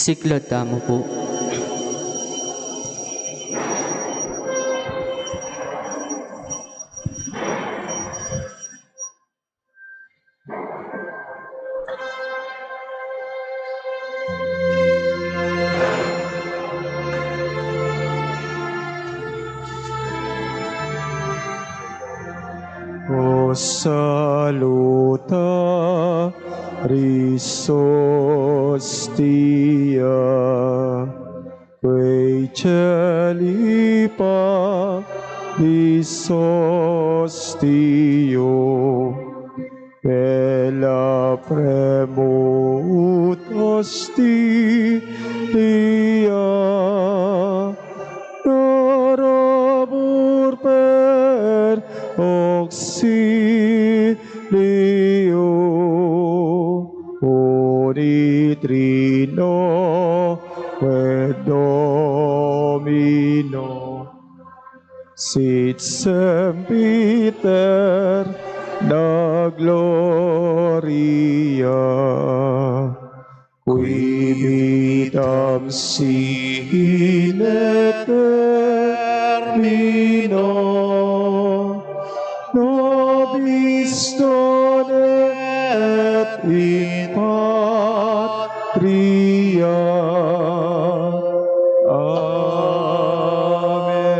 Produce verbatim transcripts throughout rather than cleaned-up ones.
Siklaud tamu pu. O salutaris hostia, quae celi panis hostio, e lacrimae hostia, darabur per auxilium, unitrinoque Domino, sit semper aeterna gloria, quibus dam sine termino, nobis dona et in patria. Amen.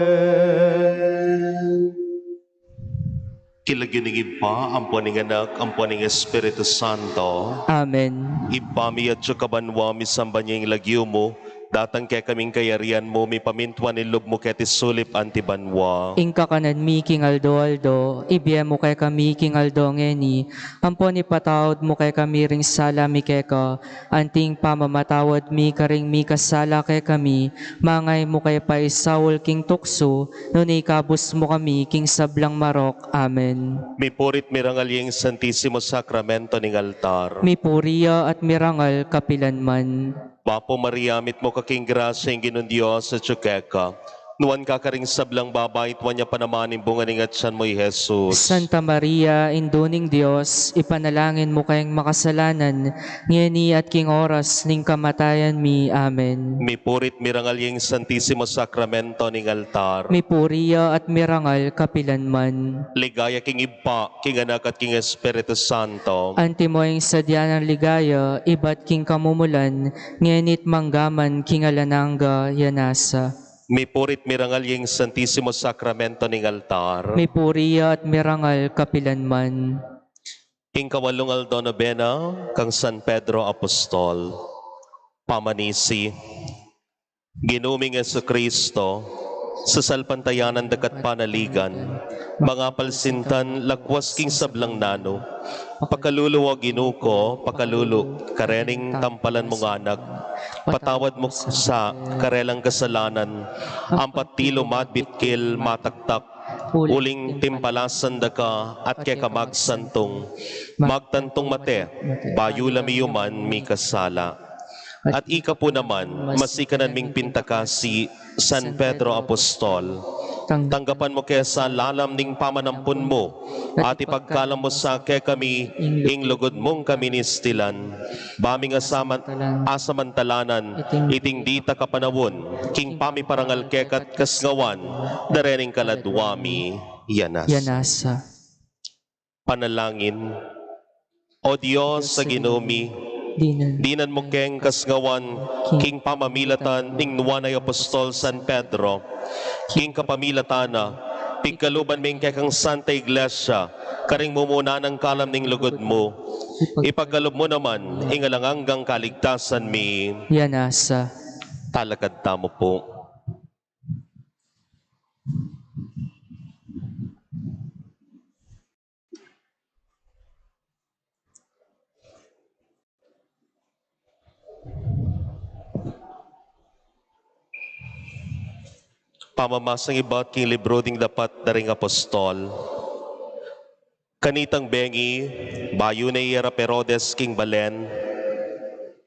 King lagyu ning Ibpa, ampo ning Anak, ampo ning Espiritu Santo. Amen. Ibpa mi, atiu ka banua, misamban ya ing lagyu mu, datang kekami ing kayarian mu, mipamintuan ing lub mu keti sulip anti banua. Ing kakanan mi king aldo-aldo, ibie mu kekami king aldo ngeni, ampon ipatawad mu kekami ring sala mi keka, anti ing pamamatawad mi karing mikasala kekami, manga e mu ke paisaul king tuksu, nune ikabus mu kami king sablang marok. Amen. Mipurit mirangal ya ing Santisimo Sakramento ning altar. Mipuri ya at mirangal kapilan man. Bapu Maria, mitmu ka king grasya, ing Ginung Dios atiu keka. Nuan ka karing sablang babai, at nuan ya pa naman ing bunga ning atian mu, i Jesus. Santa Maria, Indu ning Dios, ipanalangin mu keng makasalanan, ngeni at king oras ning kamatayan mi. Amen. Mipurit mirangal ya ing Santisimo Sakramento ning altar. Mipuri ya at mirangal kapilan man. Ligaya king Ibpa, king Anak, at king Espiritu Santo. Antimo ing sadya nang ligaya, ibat king kamumulan, ngeni't mangga man king alang angga. Amen. Mipurit mirangal ya ing Santisimo Sakramento ning altar. Mipuri ya at mirangal kapilan man. Ing kawalung aldo, nobena kang San Pedro Apostol. Pamanisi. Ginu ming Jesucristo, sasalpantayanan daka't panaligan, mangapal sintan lakwas king sablang nanu. Pakalulu, o Ginu ku, pakalulu, karening tampalan mung anak. Patawad mu sa karelang kasalanan, ampat tilu madbitkil mataktak, uling timpalasan da ka at keka magsantung. Magtantung mate, bayu la miyuman mikasala. At ika pu naman, masikanan ming pintakasi, San Pedro Apostol, tanggapan mu ke sa lalam ning pamanampun mu, at ipagkalam mu sa kekami ing lugud mung kaministilan, ba ming asaman-, asamantalanan iting dita kapanaun, king pamiparangal keka't kasngawan, da rening kaladua mi. Yanasa. Yanasa. Panalangin. O Dios a Ginu mi, dinan, dinan mu keng kasngawan, king pamamilatan ning nuan a apostol San Pedro, king kapamilatan na, pigkaluban ming kekang Santa Iglesia, karing mumuna nang kalam ning lugud mu, ipagkalub mu naman ing alang anggang kaligtasan mi. Yanasa. Talakad tamu pu. Pamamasang ibat king libru ding dapat da ring apostol. Kanitang bengi, bayu ne iyarap Herodes king balen,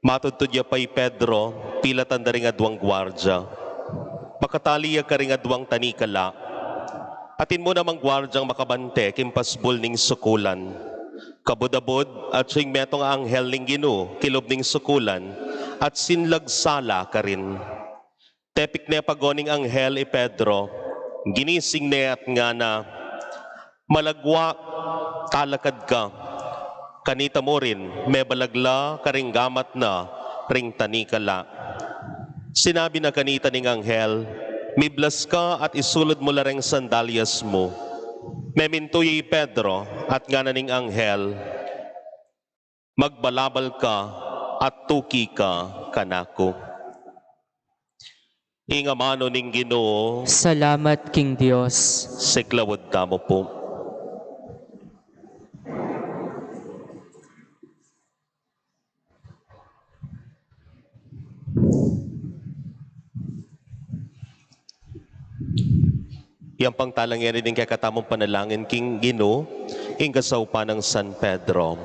matudtud ya pa i Pedro, pilatan da ring aduang guardia. Pakatali ya karing aduang tanikala. Atin mu namang guardiang makabante king pasbul ning sukulan. Kabud-abud, atiu ing metung a anghel ning Ginu king lub ning sukulan, at sinlagsa la karin. Tepik ne pago ning anghel i Pedro, ginising ne at ngana, "Malagwa, talakad ka. Kanita mu rin, mebalag la karing gamat na ring tanikala." Sinabi na kanita ning anghel, "Miblas ka at isulud mu la reng sandalyas mu." Memintu ya i Pedro at ngana ning anghel, "Magbalabal ka at tuki ka kanaku." Ing amanu ning Ginu. Salamat king Dios. Siklaud tamu pu. Yang pangtalangen ning kekatamung panalangin king Ginu, ing kasaupan nang San Pedro.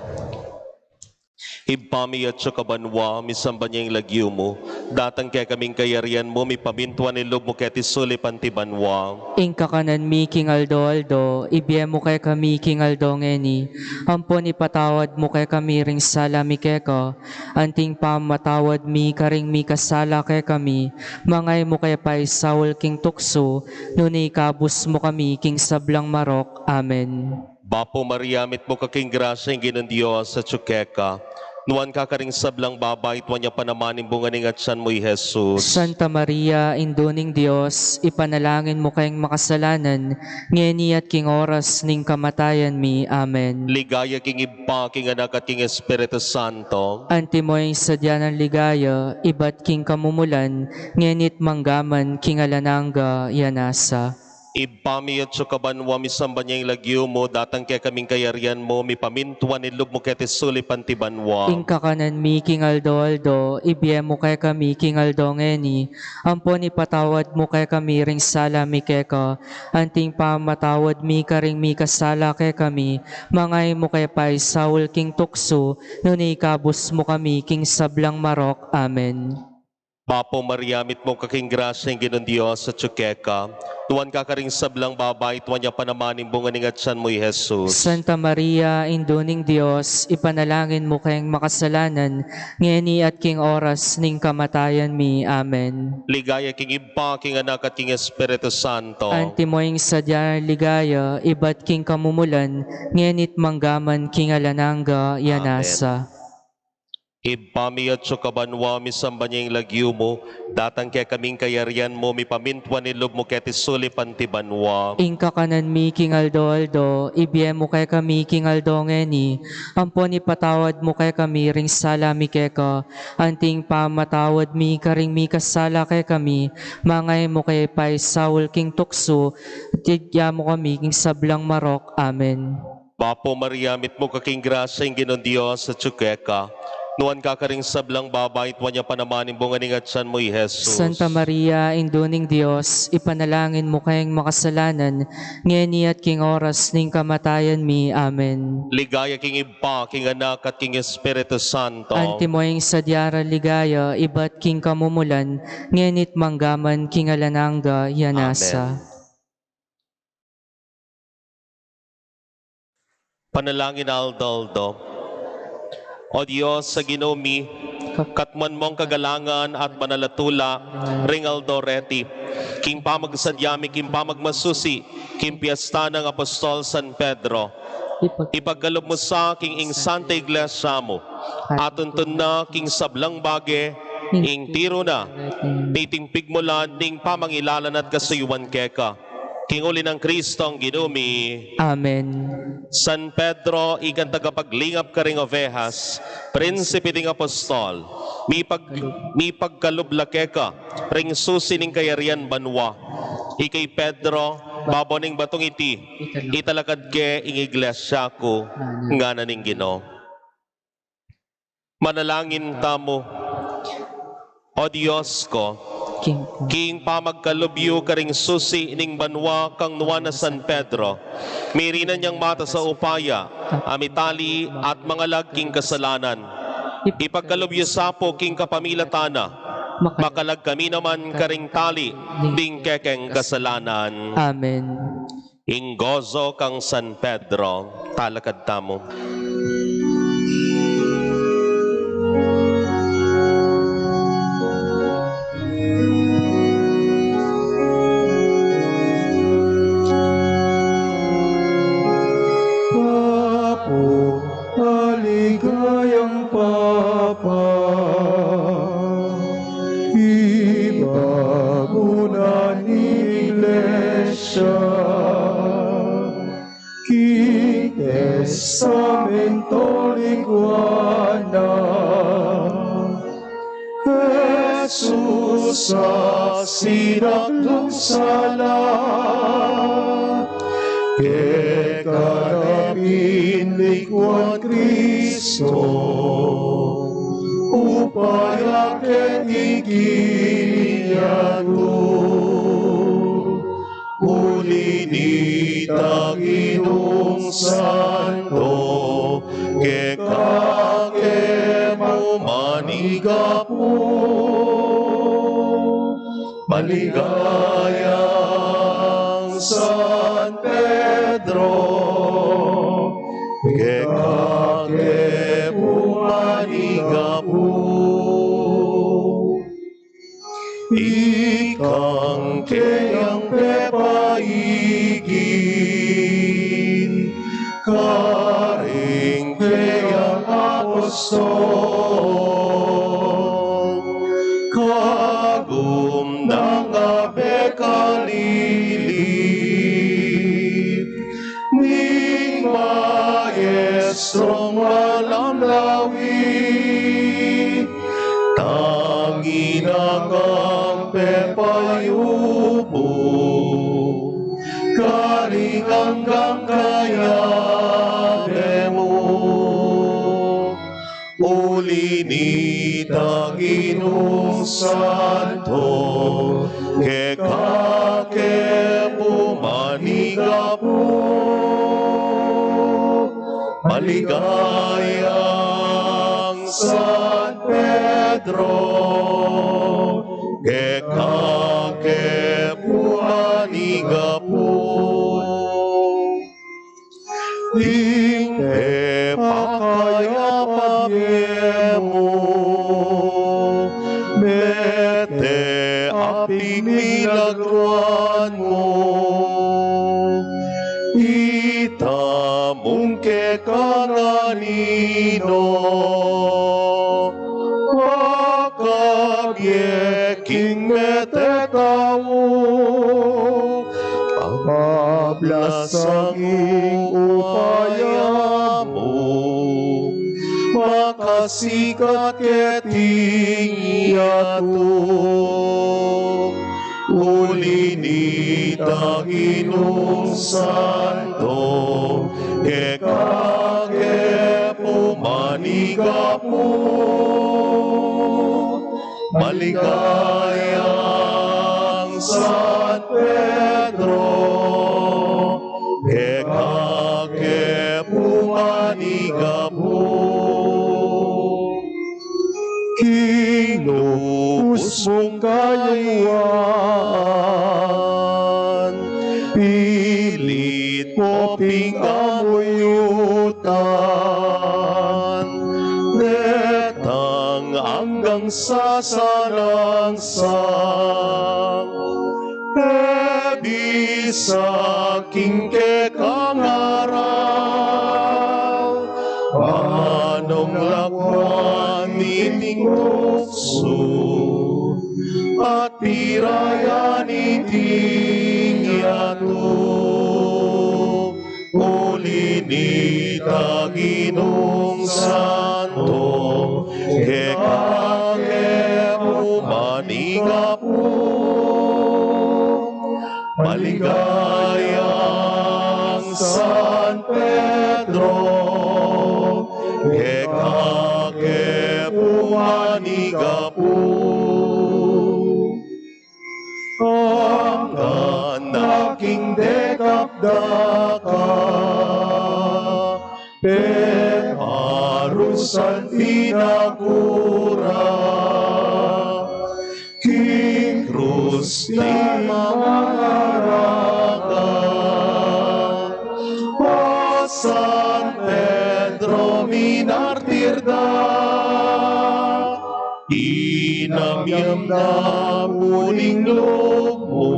Ibpa mi atsu ka banua, misamban ya ing lagyu mu, datang kekami ing kayarian mu, mipamintuan ing lub mu keti sulip anti banua. Ing kakanan mi king aldo-aldo, ibie mu kekami king aldo ngeni, ampon ipatawad mu kekami ring sala mi keka, anting pamamatawad mi karing mikasala kekami, manga e mu ke paisaul king tuksu, nune ikabus mu kami king sablang marok. Amen. Bapu Maria, mitmu ka king grasya, ing Ginung Dios atsu keka. Nuan ka karing sablang babai, at nuan ya pa naman ing bunga ning atsan mu, i Jesus. Santa Maria, Indu ning Dios, ipanalangin mu keng makasalanan, ngeni at king oras ning kamatayan mi. Amen. Ligaya king Ibpa, king Anak, at king Espiritu Santo. Antimo ing sadya nang ligaya, ibat king kamumulan, ngeni't manggaman king alang angga, ya nasa. Ibpa mi atsu ka banua, misamban ya ing lagyu mu, datang kekami ing kayarian mu, mipamintuan ing lub mu keti sulip anti banua. Ing kakanan mi king aldo-aldo, ibie mu kekami king aldo ngeni, ampon ipatawad mu kekami ring sala mi keka, anting pamamatawad mi karing mikasala kekami, manga e mu ke paisaul king tuksu, nune ikabus mu kami king sablang marok. Amen. Bapu Maria, mitmu ka king grasya, ing Ginung Dios atsu keka. Nuan ka karing sablang babai, at nuan ya pa naman ing bunga ning atsan mu, i Jesus. Santa Maria, Indu ning Dios, ipanalangin mu keng makasalanan, ngeni at king oras ning kamatayan mi. Amen. Ligaya king Ibpa, king Anak, at king Espiritu Santo. Antimo ing sadya nang ligaya, ibat king kamumulan, ngeni't manggaman king alang angga, ya nasa. Amen. Ibpa mi atsu ka banua, misamban ya ing lagyu mu, datang kekami ing kayarian mu, mipamintuan ing lub mu keti sulip anti banua. Ing kakanan mi king aldo-aldo, ibie mu kekami king aldo ngeni, ampon ipatawad mu kekami ring sala mi keka, anting pamamatawad mi karing mikasala kekami, manga e mu ke paisaul king tuksu, at ibie mu kami king sablang marok. Amen. Bapu Maria, mitmu ka king grasya, ing Ginung Dios atsu keka. Nuan ka karing sablang babai, at nuan ya pa naman ing bunga ning atsan mu, i Jesus. Santa Maria, Indu ning Dios, ipanalangin mu keng makasalanan, ngeni at king oras ning kamatayan mi. Amen. Ligaya king Ibpa, king Anak, at king Espiritu Santo. Antimo ing sadya nang ligaya, ibat king kamumulan, ngeni't manggaman king alang angga, ya nasa. Amen. Panalangin aldo-aldo. O Dios a Ginu mi, katmuan mung kagalangan at banal a tula ring aldo reti, king pamagsadya mi king pamagmasusi king piesta nang Apostol San Pedro, ipagkalub mu sa king ing Santa Iglesia mu, atuntun na king sablang bage ing tiru na, niting pigmulan ning pamangilalan at kasuyuan keka. King uli nang Kristong Ginu mi. Amen. San Pedro, ikang tagapaglingap karing ovehas, prinsipe ding apostol, mipag-, mipagkalub la keka ring susi ning kayarian banua. Ika i Pedro, babo ning batung iti, italakad ke ing iglesia ku, ngana ning Ginu. Manalangin tamu. O Dios ku, king pamagkalub yu karing susi ning banua kang nuan a San Pedro, mirinan yang matas a upaya a mitali at mangalag king kasalanan, ipagkalub yu sa pu king kapamilatan na, makalag kami naman karing tali ding kekeng kasalanan. Amen. Ing gozo kang San Pedro. Talakad tamu. Testamento lingua na, Jesus a sinaklung sala, keka na pin lingwan Kristo, upaya keti kiyatu. Uli nita Ginung Santo, keka ke mu manigapu. Maligayang San Pedro, keka ke mu manigapu. Ikang keyang pepaigit karing keyang apostol, kagum nang abe kalili ning maestrong malamlawi, tangina kang pepayubu karing anggang kayabe mu. Uli nita Ginung Santo, keka ke mu manigapu. Maligayang San Pedro, keka ke mu manigapu. Ding pepakayap a bie mu, mete a pigmilagruan mu, ita mung kekang anino makabie king mete tau, pamablasang ing upaya mu makasikat keting yatu. Uli nita Ginung Santo, keka ke mu manigapu. Maligayang San Pedro, keka ke mu manigapu. King lubus mung kayuan, pilit mu ping amuyutan detang anggang sasalangsang, e bisa king kekang aral manong lakwan niting tuksu at pirayan iting yatu. Uli nita Ginung Santo, keka ke mu manigapu. Maligayang San Pedro, keka ke mu manigapu. Anggang na king dekap dakal, peparusan pinakura, king krus ding mangaraka. O San Pedro minartir da, inamyam da pu ning lub mu,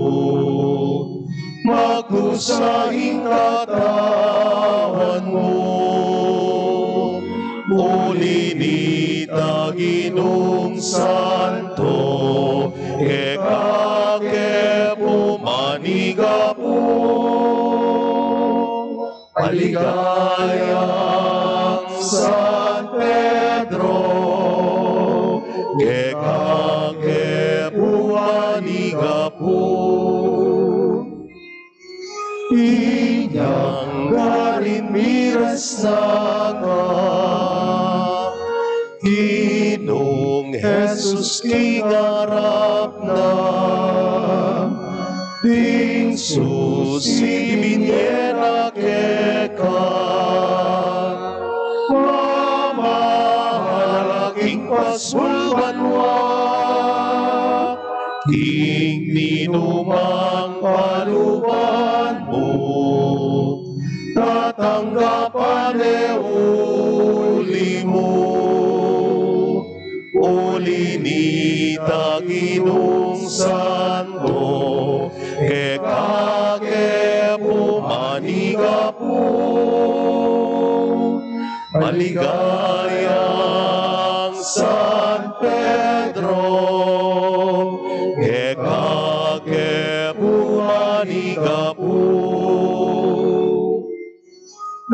magdusa ing katawan mu. Uli nita Ginung Santo, keka ke mu manigapu. Maligayang San Pedro, keka ke pu manigapu. Inyang garin miras na ka, Ginung Jesus king arap na, ding susi binye na keka. Mamahala king pasulban wa, king ninumang paluban mu, tatanggapan ne uli mu. Uli nita Ginung Santo, keka ke pu manigapu. Maligayang San Pedro, keka ke pu manigapu.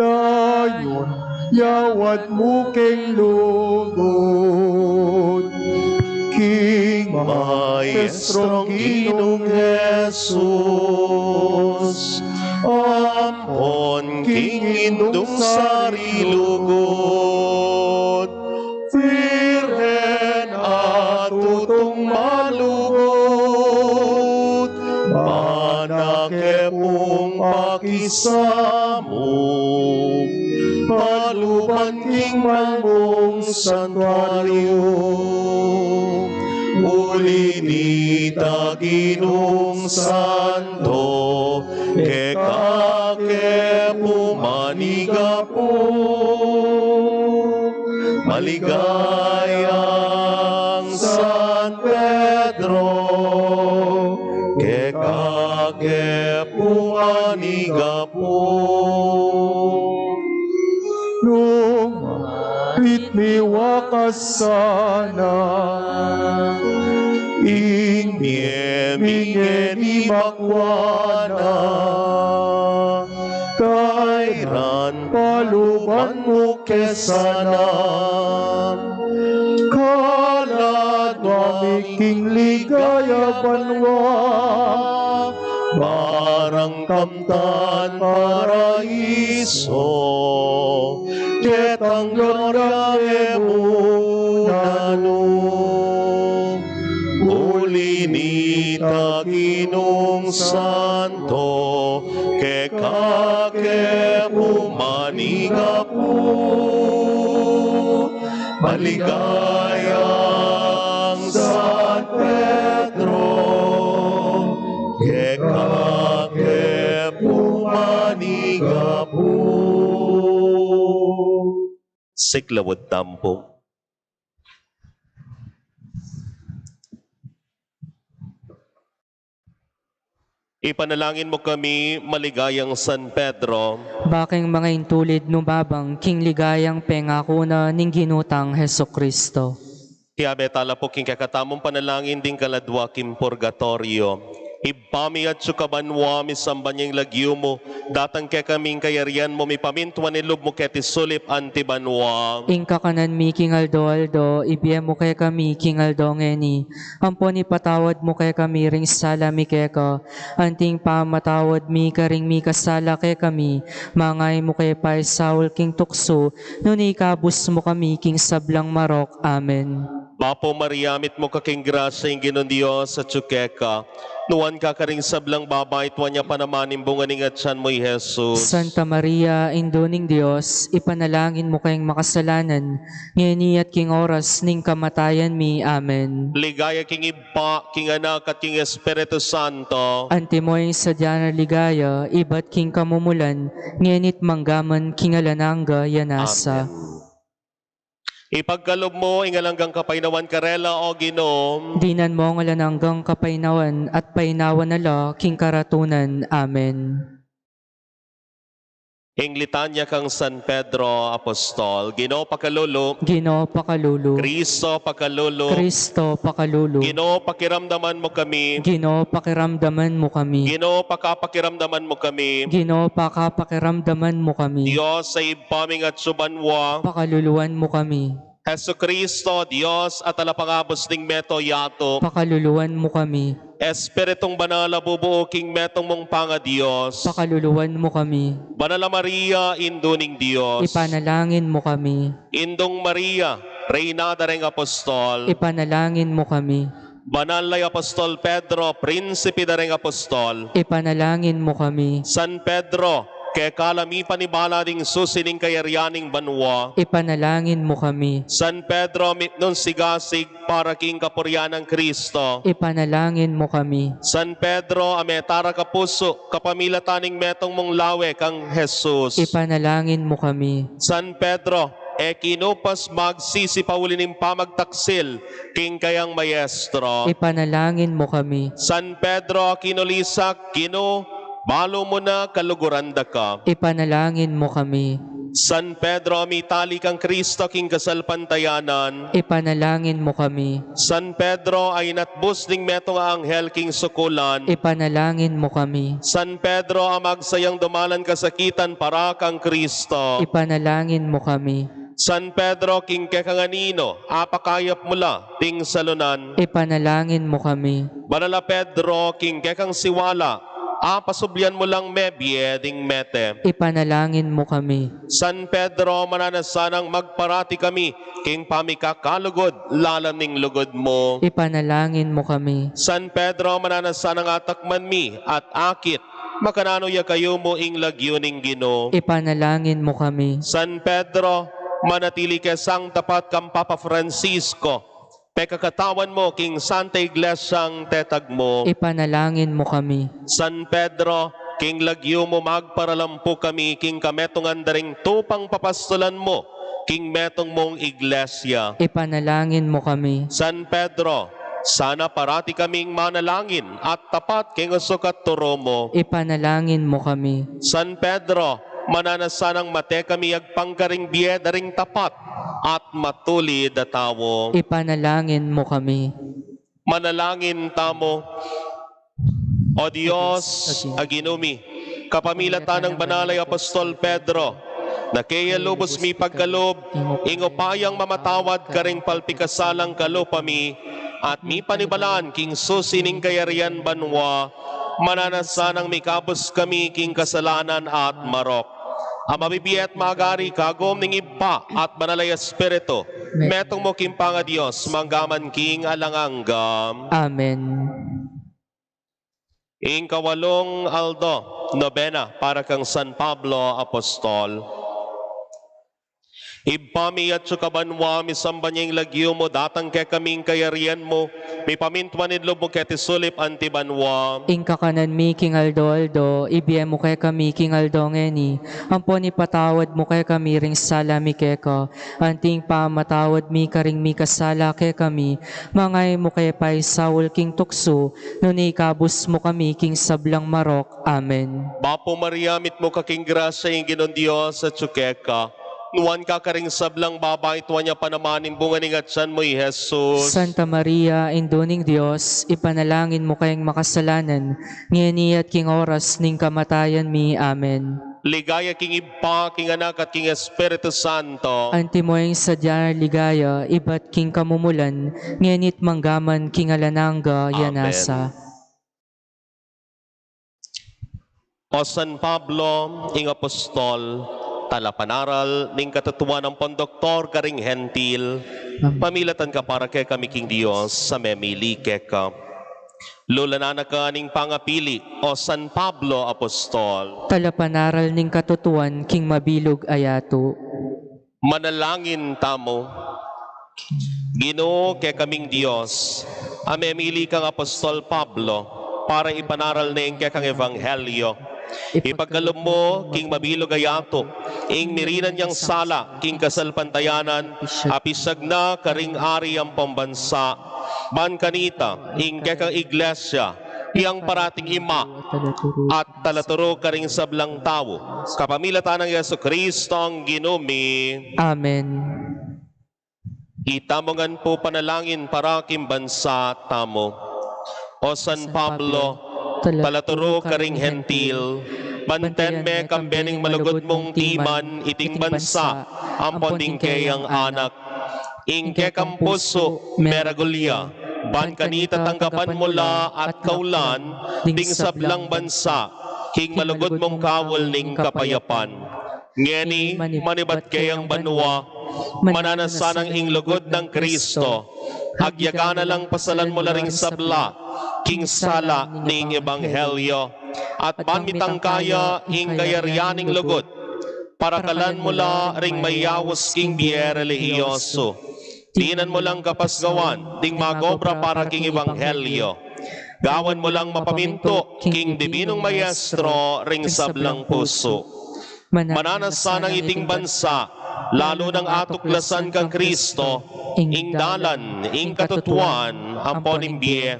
Dayun, yawad mu king lugud, king Maestrong Ginung Jesus, ampon king Indung Sari Lugud, Birhen a tutung malugud, mana ke pung pakisamu, paluban king banwang santuario. Uli nita Ginung Santo, keka ke pu manigapu. Maligayang San Pedro, keka ke pu manigapu. Lumapit mi wakas sana, ing mie mi ngeni makua na, kairan paluban mu ke sana. Kaladwa mi king ligaya banwa, barang kamtan paraiso, ketang gloria e mu nanu. Uli nita Ginung Santo, keka ke pu manigapu. Maligayang San Pedro, keka ke pu manigapu. Siklaud tamu pu. Ipanalangin mu kami, maligayang San Pedro. Ba keng manga intulid lumabang king ligayang pengaku na ning Ginu tang Jesucristo. Kiabe tala pu king kekatamung panalangin ding kaladwa king purgatorio. Ibpa mi atsu ka banua, misamban ya ing lagyu mu, datang kekami ing kayarian mu, mipamintuan ing lub mu keti sulip anti banua. Ing kakanan mi king aldo-aldo, ibie mu kekami king aldo ngeni. Ampon ipatawad mu kekami ring sala mi keka, anti ing pamamatawad mi karing mikasala kekami, manga e mu ke paisaul king tuksu, nune ikabus mu kami king sablang marok. Amen. Bapu Maria, mitmu ka king grasya, ing Ginung Dios atsu keka. Nuan ka karing sablang babai, at nuan ya pa naman ing bunga ning atian mu, i Jesus. Santa Maria, Indu ning Dios, ipanalangin mu keng makasalanan, ngeni at king oras ning kamatayan mi. Amen. Ligaya king Ibpa, king Anak, at king Espiritu Santo. Antimo ing sadya nang ligaya, ibat king kamumulan, ngeni at manggaman king alang angga. Amen. Ipagkalub mu ing alang anggang kapaynawan karela, O Ginu. Dinan mu ing alang anggang kapaynawan at paynawan na la king karatunan. Amen. Ing litanya kang San Pedro Apostol. Ginu, pakalulu. Ginu, pakalulu. Kristo, pakalulu. Kristo, pakalulu. Ginu, pakiramdaman mu kami. Ginu, pakiramdaman mu kami. Ginu, pakapakiramdaman mu kami. Ginu, pakapakiramdaman mu kami. Dios a Ibpa ming atsu banua, pakaluluan mu kami. Jesucristo, Dios a talapangabus ning meto yatu, pakaluluan mu kami. Espiritung Banal a bubuu king metung mung pangadios, pakaluluan mu kami. Banal a Maria, Indu ning Dios, ipanalangin mu kami. Indung Maria, Reyna da ring Apostol, ipanalangin mu kami. Banal a Apostol Pedro, Prinsipe da ring Apostol, ipanalangin mu kami. San Pedro, keka la mipanibala ding susi ning kayarian ning banua, ipanalangin mu kami. San Pedro, mitmung sigasig para king kapurian nang Kristo, ipanalangin mu kami. San Pedro, a metarak a pusu kapamilatan ning metung mung lawe kang Jesus, ipanalangin mu kami. San Pedro, e kinupas magsisi pauli ning pamagtaksil king kayang Maestro, ipanalangin mu kami. San Pedro, kinulisak, Ginu, balu mu na, kaluguran da ka, ipanalangin mu kami. San Pedro, mitali kang Kristo king kasalpantayanan, ipanalangin mu kami. San Pedro, a inatbus ning metung a anghel king sukulan, ipanalangin mu kami. San Pedro, a magsayang dumalan kasakitan para kang Kristo, ipanalangin mu kami. San Pedro, king kekang anino apakayap mu la ding salunan, ipanalangin mu kami. Banal a Pedro, king kekang siwala apasublian mu lang mebie ding mete, ipanalangin mu kami. San Pedro, mananu na sanang magparati kami king pamikakalugud lalam ning lugud mu, ipanalangin mu kami. San Pedro, mananu na sanang atakman mi at akit makananu ya kayumu ing lagyu ning Ginu, ipanalangin mu kami. San Pedro, manatili ke sang tapat kang Papa Francisco, pekakatawan mu king Santa Iglesiang tetag mu, ipanalangin mu kami. San Pedro, king lagyu mu magparalampu kami king kametungan da ring tupang papastulan mu king metung mung Iglesia, ipanalangin mu kami. San Pedro, sana parati kaming manalangin at tapat king usuk at turu mu, ipanalangin mu kami. San Pedro, mananu na sanang mate kami agpang karing bie da ring tapat at matulid a tau, ipanalangin mu kami. Manalangin tamu. O Dios a Ginu mi, kapamilatan nang banal a Apostol Pedro, na keya lubus mipagkalub ing upayang mamatawad karing palpikasalang kalupa mi, at mipanibalan king susi ning kayarian banua, mananu na sanang mikabus kami king kasalanan at marok a mabibie at magari kagum ning Ibpa at Banal a Espiritu, metung mu king pangadios, mangga man king alang angga. Amen. Ing kawalung aldo, nobena para kang San Pablo Apostol. Ibpa mi, atsu ka banua, misamban ya ing lagyu mu, datang kekami ing kayarian mu, mipamintuan ing lub mu keti sulip anti banua. Ing kakanan mi king aldo-aldo, ibie mu kekami king aldo ngeni, ampon ipatawad mu kekami ring sala mi keka, anti ing pamamatawad mi karing mikasala kekami, manga e mu ke paisaul king tuksu, nune ikabus mu kami king sablang marok. Amen. Bapu Maria, mitmu ka king grasya, ing Ginung Dios atsu keka. Nuan ka karing sablang babai, at nuan ya pa naman ing bunga ning atian mu, i Jesus. Santa Maria, Indu ning Dios, ipanalangin mu kaming makasalanan, ngeni at king oras ning kamatayan mi. Amen. Ligaya king Ibpa, king Anak, at king Espiritu Santo. Antimo ing sadya nang ligaya, ibat king kamumulan, ngeni at mangga man king alang angga. Amen. Amen. O San Pablo, ing apostol, talapanaral ning katutuan ampon doktor karing Hentil, pamilatan ka para kekami king Dios a memili keka. Lulanan na ka ning pangapili, o San Pablo Apostol. Talapanaral ning katutuan king mabilug a yatu. Manalangin tamu. Ginu, kekaming Dios, a memili kang Apostol Pablo para ipanaral ne ing kekang ebanghelyo. Ipagkalub mu king mabilug a yatu ing mirinan yang sala king kasalpantayanan, apisag na karing ari ampon bansa, ban kanita ing kekang iglesia Iyang parating ima at talaturu karing sablang tau, kapamilatan nang Jesucristo a Ginu mi. Amen. Itamu ngan pu panalangin para king bansa tamu. O San Pablo, talaturu karing Hentil, bantayan me kambe ning malugud mung timan iting bansa ampon ding keyang anak. Ing kekang pusu meragul ya, ban kanita tanggapan mu la at kaulan ding sablang bansa king malugud mung kaul ning kapayapan. Ngeni, manibat keyang banua, mananu na sanang ing lugud nang Kristo, agyaga na lang pasalan mu la ring sabla king sala ning ebanghelyo, at ban mitangka ya ing kayarian ning lugud, parakalan mu la ring mayaus king bie relihiyosu. Dinan mu lang kapasgawan ding magobra para king ebanghelyo. Gawan mu lang mapamintu king Dibinung Maestro ring sablang pusu. Mananu na sanang iting bansa, lalu nang atuklasan kang Kristo, ing dalan, ing katutuan, ampon ing bie.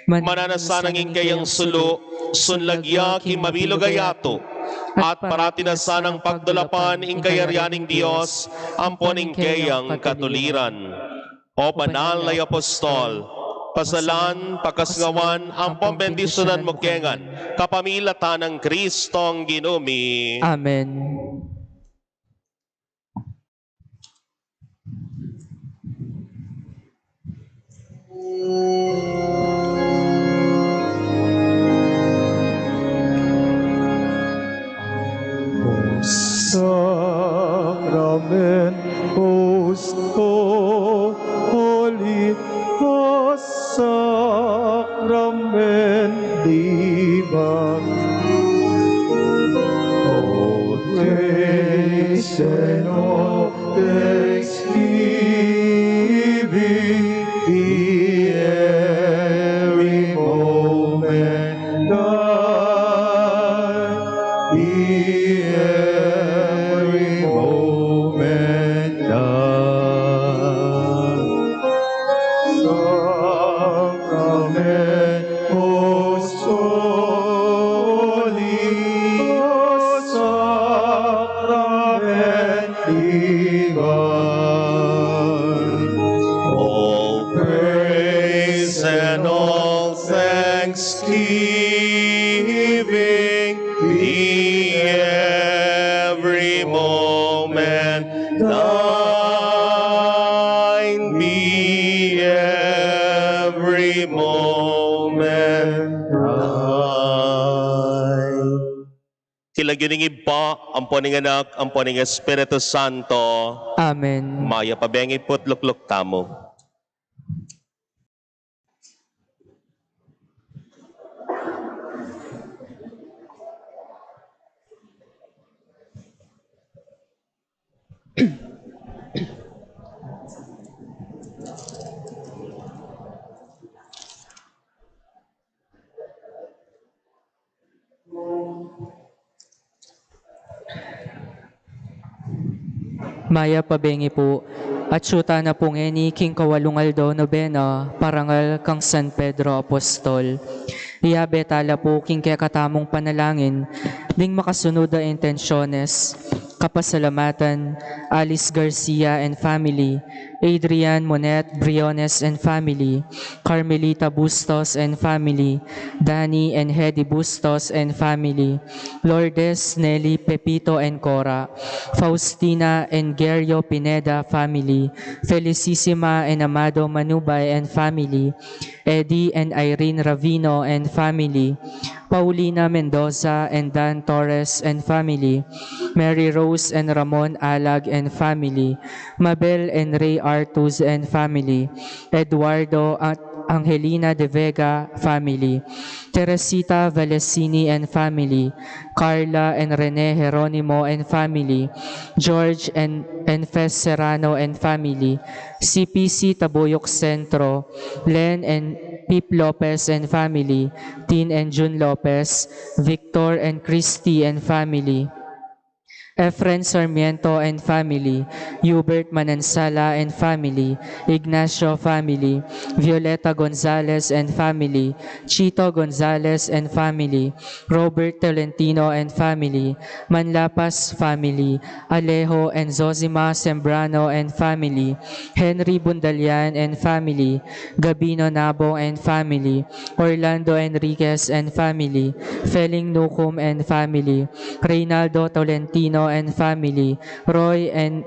Mananu na sanang ing keyang sulu, sunlag ya king mabilug a yatu, at parati na sanang pagdulapan ing kayarian ning Dios ampon ing keyang katuliran. O banal a apostol, pasalan, pakasgawan, ampon bendisyunan mu kengan, kapamilatan nang Kristong Ginu mi. Amen. Sacrament most holy, a sacrament divine. All praise and all thanksgiving be every moment thine, be every moment thine. Sacrament most holy, a sacrament divine. All praise and all thanksgiving be every moment thine, be every moment thine. King lagyu ning Ibpa, ampon ning Anak, ampon ning Espiritu Santo. Amen. Mayap a bengi pu't lukluk tamu. Mayap a bengi pu. Atsu tana pu ngeni king kawalung aldo nobena, parangal kang San Pedro Apostol. Iyabe tala pu king kekatamung panalangin ding makasunud a intensyones: kapasalamatan, Alice Garcia and family, Adrian Monet Briones and family, Carmelita Bustos and family, Danny and Hedy Bustos and family, Lourdes, Nelly, Pepito and Cora, Faustina and Gerio Pineda family, Felicissima and Amado Manubay and family, Eddie and Irene Ravino and family, Paulina Mendoza and Dan Torres and family, Mary Rose and Ramon Alag and family, Mabel and Ray Artuz and family, Eduardo at Angelina de Vega family, Teresita Valesini and family, Carla and Rene Jeronimo and family, George and Enfes Serrano and family, C P C Tabuyok Centro, Len and Pip Lopez and family, Tin and Jun Lopez, Victor and Christy and family, Efren Sarmiento and family, Hubert Manansala and family, Ignacio family, Violeta Gonzalez and family, Chito Gonzalez and family, Robert Tolentino and family, Manlapas family, Alejo and Zosima Sembrano and family, Henry Bundalian and family, Gabino Nabong and family, Orlando Enriquez and family, Feling Nucum and family, Reynaldo Tolentino and family, Roy and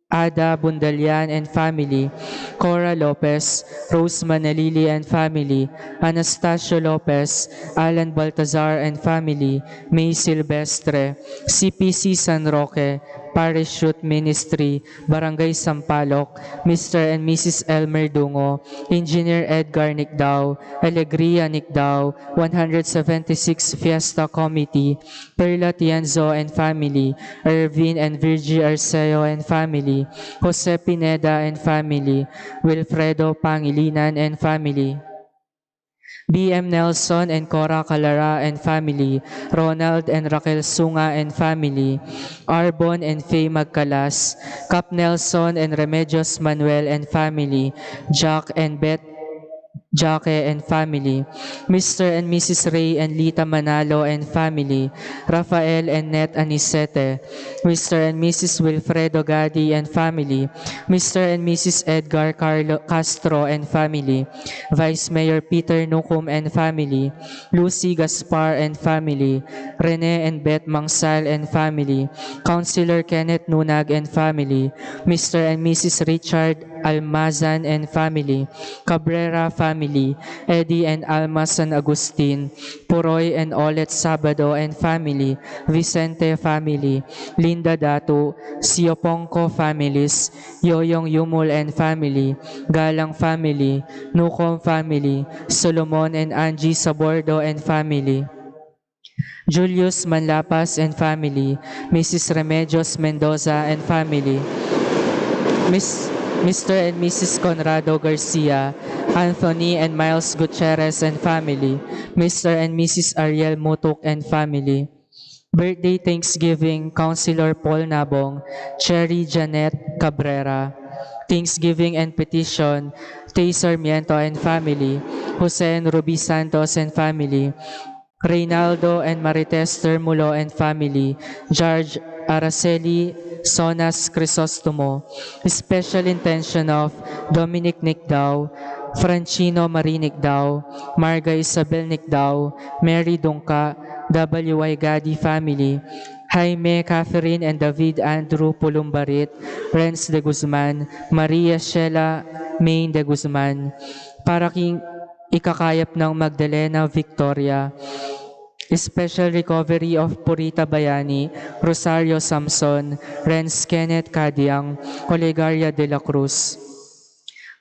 Ada Bundalian and family, Cora Lopez, Rose Manalili and family, Anastasio Lopez, Alan Baltazar and family, May Silvestre, C P C San Roque, Parish Youth Ministry, Barangay Sampaloc, Mister and Missus Elmer Dungo, Engineer Edgar Nicdao, Alegria Nicdao, one hundred seventy-six Fiesta Committee, Perla Tienzo and family, Ervin and Virgie Arceo and family, Jose Pineda and family, Wilfredo Pangilinan and family, B M Nelson and Cora Calara and family, Ronald and Raquel Sunga and family, Arbon and Faye Magcalas, Cap Nelson and Remedios Manuel and family, Jack and Beth Jaque and family, Mister and Missus Ray and Lita Manalo and family, Rafael and Net Anicete, Mister and Missus Wilfredo Gadi and family, Mister and Missus Edgar Carlo Castro and family, Vice Mayor Peter Nucum and family, Lucy Gaspar and family, Rene and Beth Mangsal and family, Councilor Kenneth Nunag and family, Mister and Missus Richard Almazan and family, Cabrera family, Eddie and Alma San Agustin, Puroy and Olet Sabado and family, Vicente family, Linda Datu, Siopongco families, Yoyong Yumul and family, Galang family, Nucom family, Solomon and Angie Sabordo and family, Julius Manlapas and family, Missus Remedios Mendoza and family, Miss, Mister and Missus Conrado Garcia, Anthony and Miles Gutierrez and family, Mister and Missus Ariel Mutuk and family. Birthday Thanksgiving, Councilor Paul Nabong, Cherry Janet Cabrera. Thanksgiving and petition, Tay Sarmiento and family, Jose and Ruby Santos and family, Reynaldo and Marites Termulo and family, George Araceli Sonas Crisostomo. Special intention of Dominic Nicdao, Francino Marie Nicdao, Marga Isabel Nicdao, Mary Dungca, W Y Gadi family, Jaime, Catherine, and David Andrew Pulumbarit, Renz de Guzman, Maria Sheila Main de Guzman, para king ikakayap nang Magdalena Victoria, special recovery of Purita Bayani, Rosario Samson, Renz Kenneth Cadiang, Olegaria de la Cruz.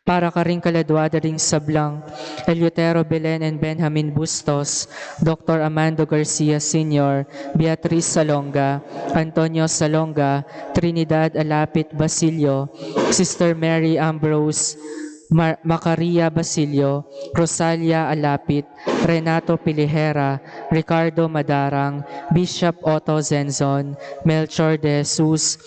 Para karing kaladua da ring sablang, Eleuterio Belen and Benjamin Bustos, Doctor Amando Garcia Senior, Beatriz Salonga, Antonio Salonga, Trinidad Alapit Basilio, Sister Mary Ambrose, Mar- Macaria Basilio, Rosalia Alapit, Renato Pilihera, Ricardo Madarang, Bishop Otto Zenzon, Melchor de Jesus,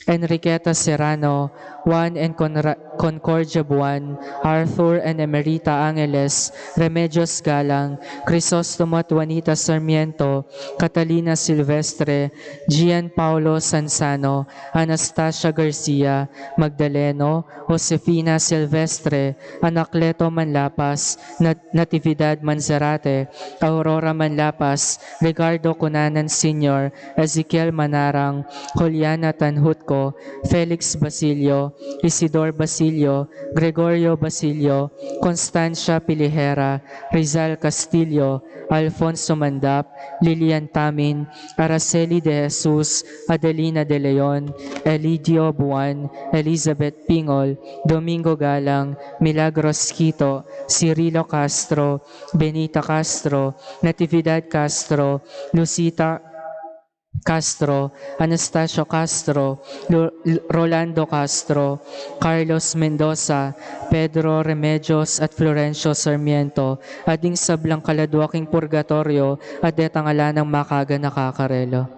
Enriqueta Serrano, Juan and Conra- Concordia Buan, Arthur and Emerita Angeles, Remedios Galang, Crisostomo at Juanita Sarmiento, Catalina Silvestre, Gian Paulo Sansano, Anastasia Garcia, Magdaleno, Josefina Silvestre, Anacleto Manlapas, Nat- Natividad Manzarate, Aurora Manlapas, Ricardo Cunanan Senior, Ezekiel Manarang, Juliana Tanhutco, Felix Basilio, Isidor Basilio, Gregorio Basilio, Constancia Pilihera, Rizal Castillo, Alfonso Mandap, Lilian Tamin, Araceli de Jesus, Adelina de Leon, Elidio Buan, Elizabeth Pingol, Domingo Galang, Milagros Quito, Cirilo Castro, Benita Castro, Natividad Castro, Lucita Castro, Anastasio Castro, Lu- Lu- Rolando Castro, Carlos Mendoza, Pedro Remedios at Florencio Sarmiento, at ding sablang kaladua king purgatorio, at detang ala nang makaganaka karela.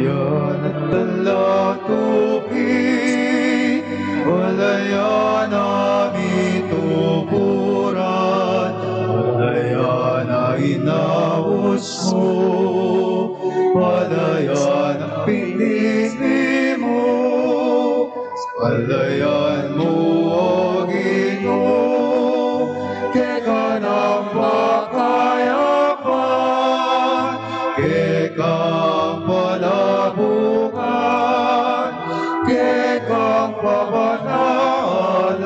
Yan at talatuki, balayan a mituburan, balayan a inaus mu, balayan a pinili mu, balayan mu, O Ginu, keka nang pakayapan, keka nang palabukan, keka nang pabanalan.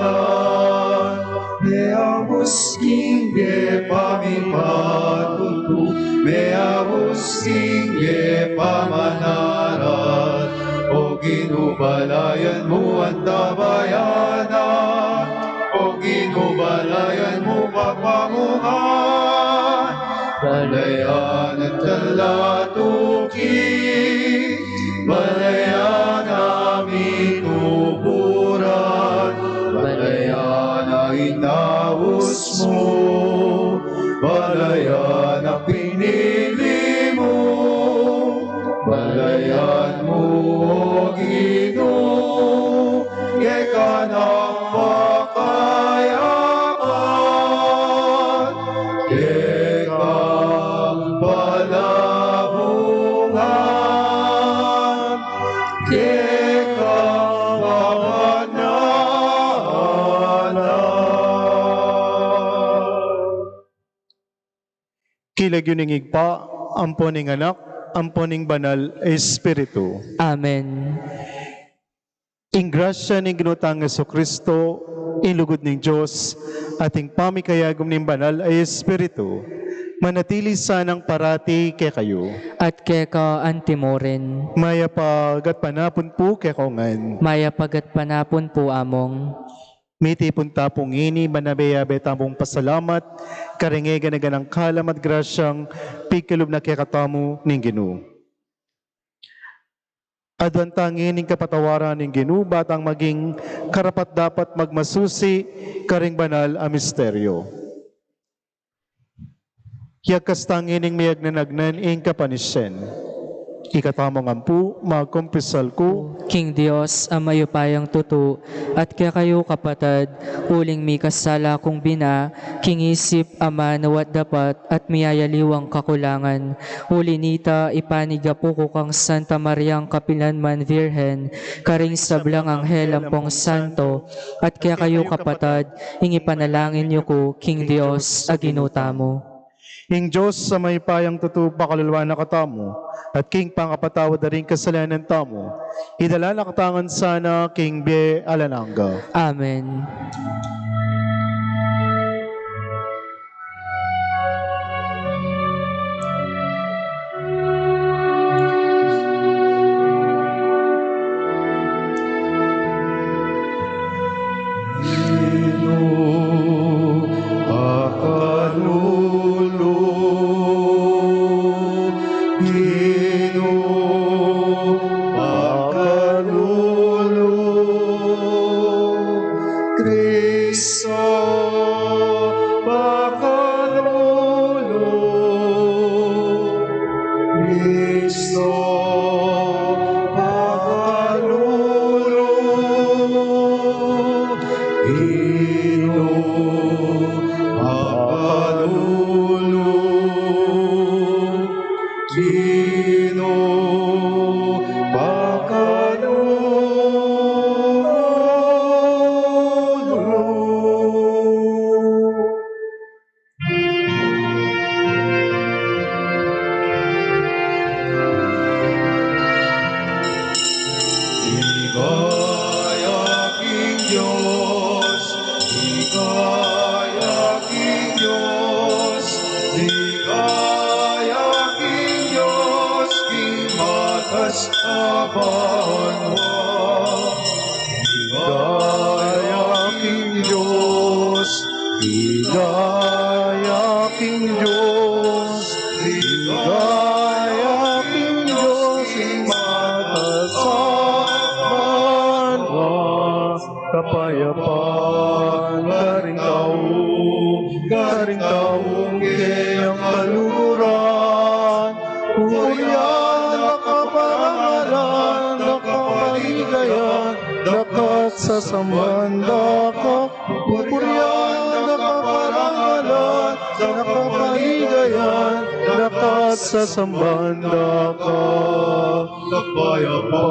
Meyaus king bie pamipatutu, meyaus king bie pamanaral. O Ginu, balayan mu ang tabayanan. O Ginu, balayan mu kapamungan. Balayan at talatuki, balayan a mituburan, balayan a inaus mu, balayan a pinili mu, balayan mu, O Ginu, keka nang pakayapan, keka nang palabukan, keka nang pabanalan. King lagyu ning Ibpa, ampo ning Anak, ampo ning Banal a Espiritu. Amen. Ing grasya ning Ginu tang Jesucristo, ing lugud ning Dios, at ing pamikayagum ning Banal a Espiritu, manatili sanang parati kekayu. At keka anti mu rin. Mayap a gatpanapun pu kekayu ngan. Mayap a gatpanapun pu, Among. Mitipun ta pu ngeni, manabe-abe tamung pasalamat karing gana-ganang kalam at grasyang pigkalub na kekatamu ning Ginu. Aduan ta ngeni ing kapatawaran ning Ginu, ba tang maging karapat-dapat magmasusi karing banal a misteryo. Yagkas ta ngening miyagnanagnan ing kapanisian. Ikatamu ngan pu, magkumpisal ku king Dios a mayupayang tutu, at kekayu, kapatad, uling mikasala kung bina, king isip, amanu, at dapat, at miyayaliwang kakulangan. Uli nita, ipanigapu ku kang Santa Mariang kapilanman Virgen, karing sablang anghel ampong santo, at kekayu, kapatad, ing ipanalangin yu ku king Dios a Ginu tamu. Ing Dios a mayupayang tutu pakalulwan na katamu, at king pangapatawad da ring kasalanan tamu, idala na katamu ngan sana king bie alang angga. Amen. Ginu, pakalulu, Ginu, pakalulu, Kristo, pakalulu, Kristo, pakalulu, Ginu, pakalulu, Ginu, pakalulu. Ligaya king Dios, ligaya king Dios, ligaya king Dios, king matas a banua. Ligaya king Dios, ligaya king Dios, ligaya king Dios, king matas a banua. Kapayapan karing tau, karing taung keyang kaluguran. Purian at kaparangalan Gayan, dakat sasamban da ka, pupurian da ka, parangalan da ka, paligayan dakat sasamban da ka. Kapayapan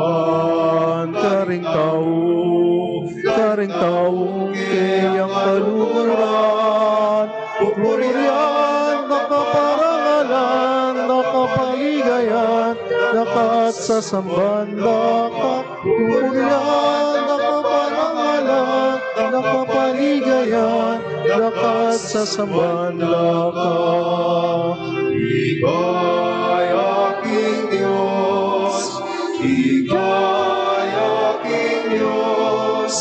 karing tau, karing tau keyang kaluguran, pupurian da ka, parangalan da ka, paligayan dakat sasamban da ka. Pupurian da ka, parangalan da ka, paligayan dakat sasamban da ka. Ligaya king Dios, ligaya king Dios,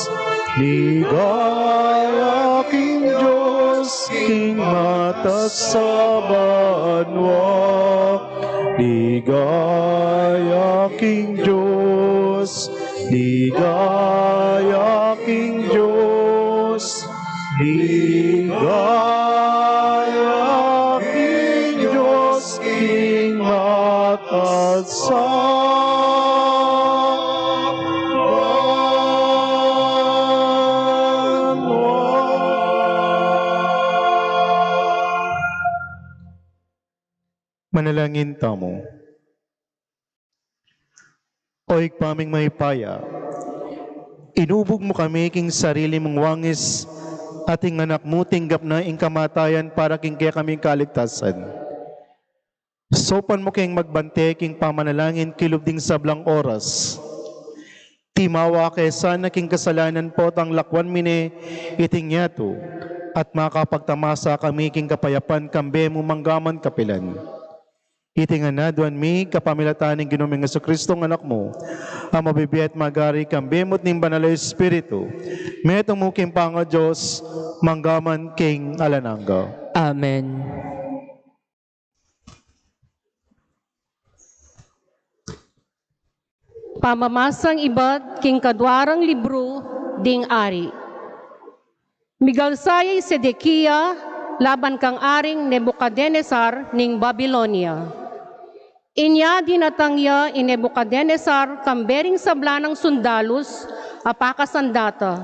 ligaya king Dios king mataas a banua. Ligaya king Dios, ligaya king Dios, ligaya king Dios king mataas a banua. Manalangin tamu. O Ibpa ming mayupaya, inubug mu kami king sarili mung wangis, at ing Anak mu tinggap na ing kamatayan para king kekaming kaligtasan. Saupan mu keng magbante king pamanalangin kilub ding sablang oras. Timawa ke sana king kasalanan potang lakwan mi ne iting yatu, at makapagtamasa kami king kapayapan kambe mu manggaman kapilan. Iti ngan aduan mi kapamilatan ning Ginu ming Jesucristo, Anak mu, a mabibie at magari kambe mu at ning Banal a Espiritu, metung mu king pangaDios, manggaman king alang angga. Amen. Pamamasang ibat king kaduarang libru ding Ari. Migalsa ya i Sedekia laban kang Aring Nebukadenesar ning Babilonia. Inya dinatang ya i Nebukadenesar kambe ring sabla nang sundalus a pakasandata,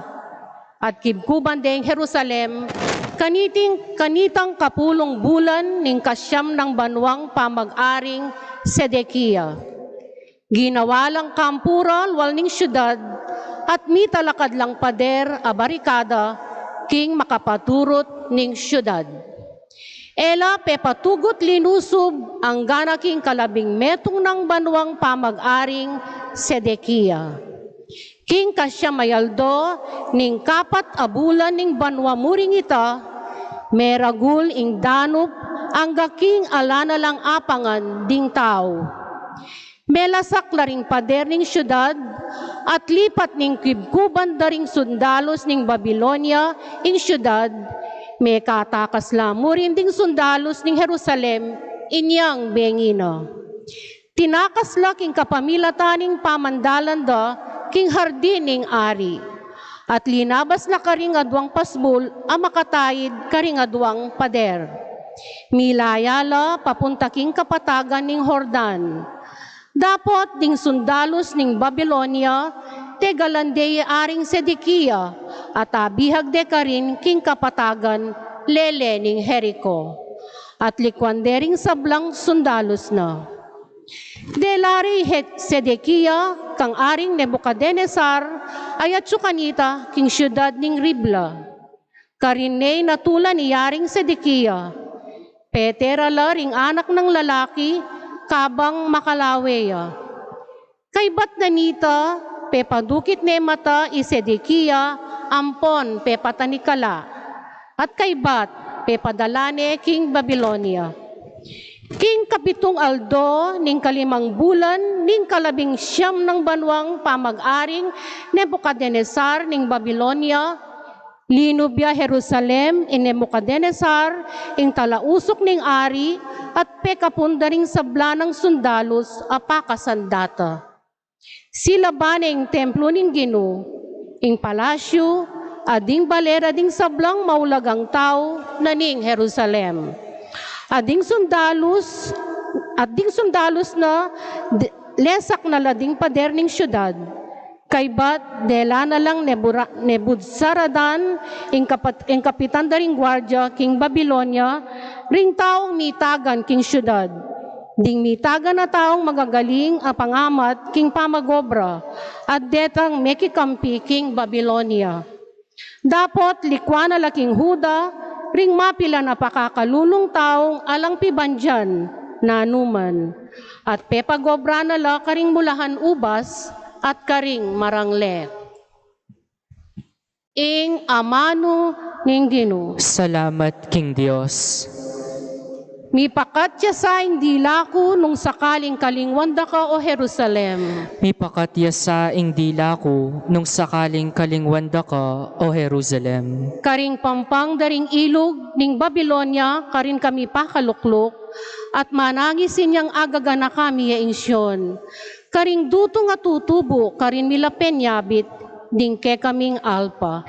at kibkuban deng Jerusalem, kaniting, kanitang kapulung bulan ning kasiam nang banuang pamag-aring Sedekia. Ginawa lang kampu ra lual ning siudad, at mitalakad lang pader a barikada king makapaturut ning siudad. E la pepatugut linusub anggana king kalabing metung nang banuang pamag-aring Sedekia. King kasiam a aldo ning kapat a bulan ning banua mu ring ita, meragul ing danup angga king ala na lang apangan ding tau. Melasak la ring pader ning siudad, at lipat ning kibkuban da ring sundalus ning Babilonia ing siudad, mekatakas la mu rin ding sundalus ning Jerusalem inyang bengi na. Tinakas la king kapamilatan ning pamandalan da king hardin ning ari, at linabas la karing aduang pasbul a makataid karing aduang pader. Milaya la papunta king kapatagan ning Jordan. Dapot ding sundalus ning Babilonia, tegalan de i Aring Sedekia, at abihag de karin king kapatagan lele ning Jerico, at likuan de ring sablang sundalus na. Delari i Sedekia kang Aring Nebukadenesar, a yatsu kanita king siudad ning Ribla. Karin ne natulan i Aring Sedekia. Pete ra la ring anak nang lalaki kabang makalawe ya. Kaybat na nita, pepadukit ne mata i Sedekia ampon pepatanikala, at kaybat pepadala ne king Babilonia. King kapitung aldo ning kalimang bulan ning kalabing siam nang banuang pamag-aring Nebukadenesar ning Babilonia, linub ya Jerusalem i Nebukadenesar, ing talausuk ning ari, at pekapun da ring sabla nang sundalus a pakasandata. Silaban ne ing templo ning Ginu, ing palasyu, at ding bale da ding sablang maulagang tau na ning Jerusalem. At ding sundalus, at ding sundalus na, di-, lesak na la ding pader ning siudad. Kaybat dela na lang Nebura-, Nebuzaradan, ing kapat-, ing kapitan da ring guardia king Babilonia, ring taung mitagan king siudad. Ding mitagan a taung magagaling a pangamat king pamag-obra, at detang mekikampi king Babilonia. Dapot likuan na la king Juda ring mapilan a pakakalulung taung alang pibandian nanuman, at pepag-obra na la karing mulahan ubas at karing marangle. Ing amanu ning Ginu. Salamat king Dios. Mipakat ya sa ing dila ku nung sakaling kalingwan da ka, O Jerusalem. Mipakat ya sa ing dila ku nung sakaling kalingwan da ka, O Jerusalem. Karing pampang da ring ilug ning Babilonia karin kami pakalukluk, at manangis inyang agaganaka mi ya ing Sion. Karing dutung a tutubu karin mi la penyabit ding kekaming alpa.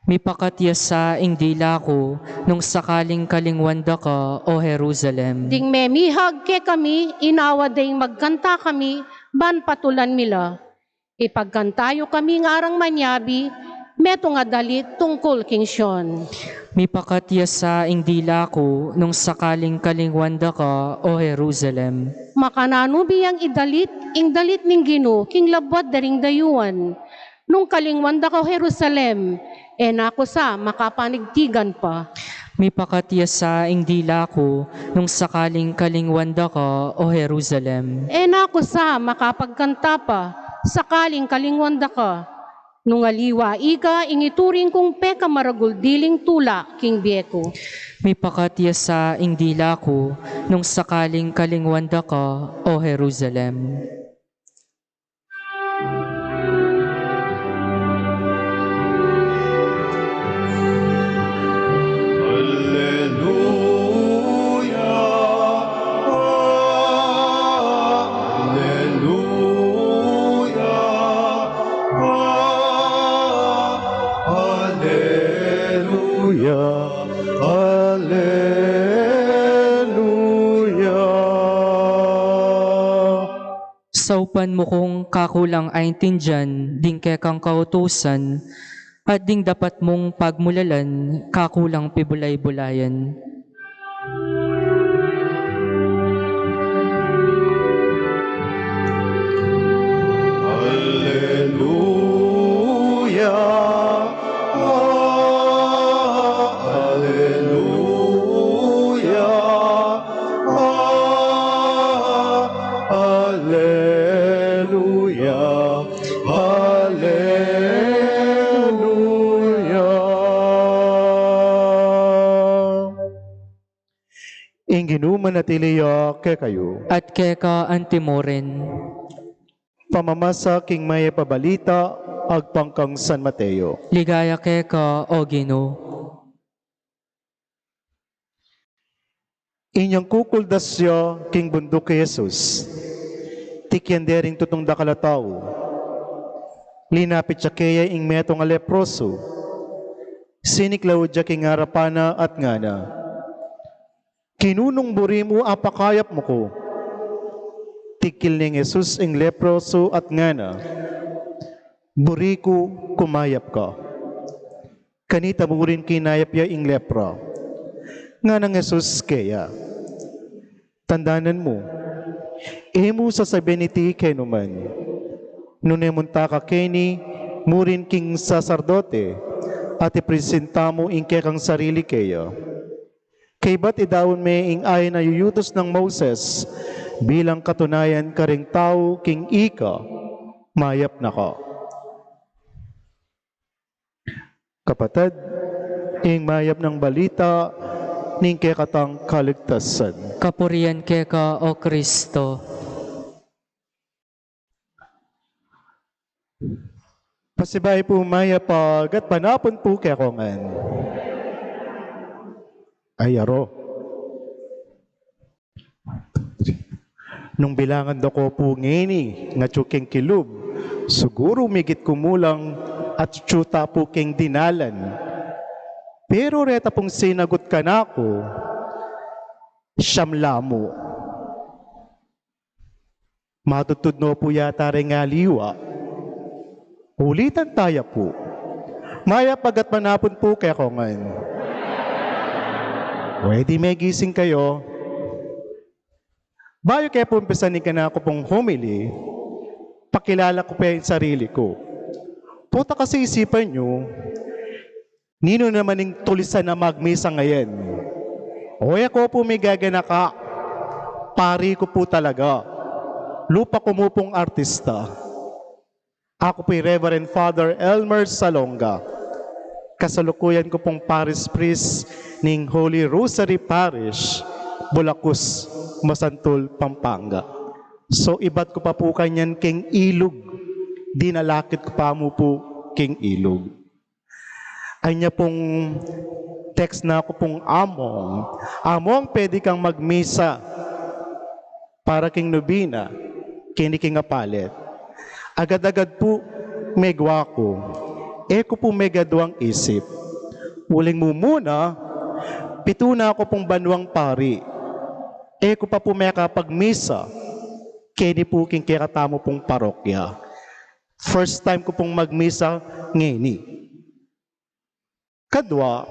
Mipakat ya sa ing dila ku nung sakaling kalingwan da ka, O Jerusalem. Ding memihag kekami, inawa deng magkanta kami, ban patulan mi la. Ipagkanta yu kami ngarang manyabi, metung a dalit tungkul king Sion. Mipakat ya sa ing dila ku nung sakaling kalingwan da ka, O Jerusalem. Makananu biyang idalit ing dalit ning Ginu king labuad da ring dayuan? Nung kalingwan da ka, O Jerusalem, e na ku sa makapanigtigan pa. Mipakat ya sa ing dila ku nung sakaling kalingwan da ka, O Jerusalem. E na ku sa makapagkanta pa, sakaling kalingwan da ka. Nung aliwa ika ing ituring kung pekamaragul diling tula king bie ku. Mipakat ya sa ing dila ku nung sakaling kalingwan da ka, O Jerusalem. Alleluia, alleluia, alleluia, alleluia. Saupan mu kung kakulang aintindian ding kekang kautusan, at ding dapat mung pagmulalan kakulang pibulay-bulayan. Alleluia, alleluia, alleluia, alleluia. Ing Ginu manatili ya kekayu. At keka antimurin. Pamamasa king mayap a balita agpang kang San Mateo. Ligaya keka, O Ginu. Inyang kukuldas ya king bunduk i Jesus, tikyan de ring tutung dakal a tau. Linapit ya keya ing metung a leproso. Siniklaud ya king arapan na at ngana, "Kinu nung buri mu apakayap mu ku?" Tigkil neng Jesus ing leproso at ngana, "Buri ku, kumayap ka." Kanita murin kinayap ya ing lepra. Nganang Jesus keya, "Tandanan mu, e mu sasabian iti kenu man. Nune munta ka keni, murin king saserdote, at ipresenta mu ing kekang sarili keya. Kaybat idaun me ing ain a yuyutus nang Moses bilang katunayan karing tau king ika, mayap na ka." Kapatad, ing mayap nang balita ning kekatang kaligtasan. Kapurian keka, O Kristo. Pasibayu pu mayap a gatpanapun pu kekongan. Ay, aro. Nung bilangan da ko pu ngeni, ngatsu king kilub, siguru migit kumulang atsu ta pu king dinalan. Pero reta pung sinagut kanaku, siyam la mu. Matudtud no pu yata reng aliwa. Ulitan taya pu. Mayap a gatpanapun pu kekongan. Pwede megising kayu. Bayu ke pu umpisan ing kanaku pung homily, pakilala ku pu ing sarili ku. Pota kasi isipan yu, ninu naman ing tulisan a magmisa ngeni? O, e ku pu migaganaka, pari ku pu talaga. Lupa ku mu pung artista. Aku pu i Reverend Father Elmer Salonga. Kasalukuyan ku pung parish priest ning Holy Rosary Parish, Bulacus, Masantul, Pampanga. So, ibat ku pa pu kanyan king ilug, dinalakit ku pa mu pu king ilug. Anya pung text na ku pung among, among pwede kang magmisa para king nobena, keni king apalit. Agad-agad pu megwa ku, e ku pu megaduang isip. Uling mumuna, pitu na ku pung banuang pari. E ku pa pu mekapagmisa, keni pu king kekatamu pung parokya. First time ku pung magmisa ngeni. Kadwa,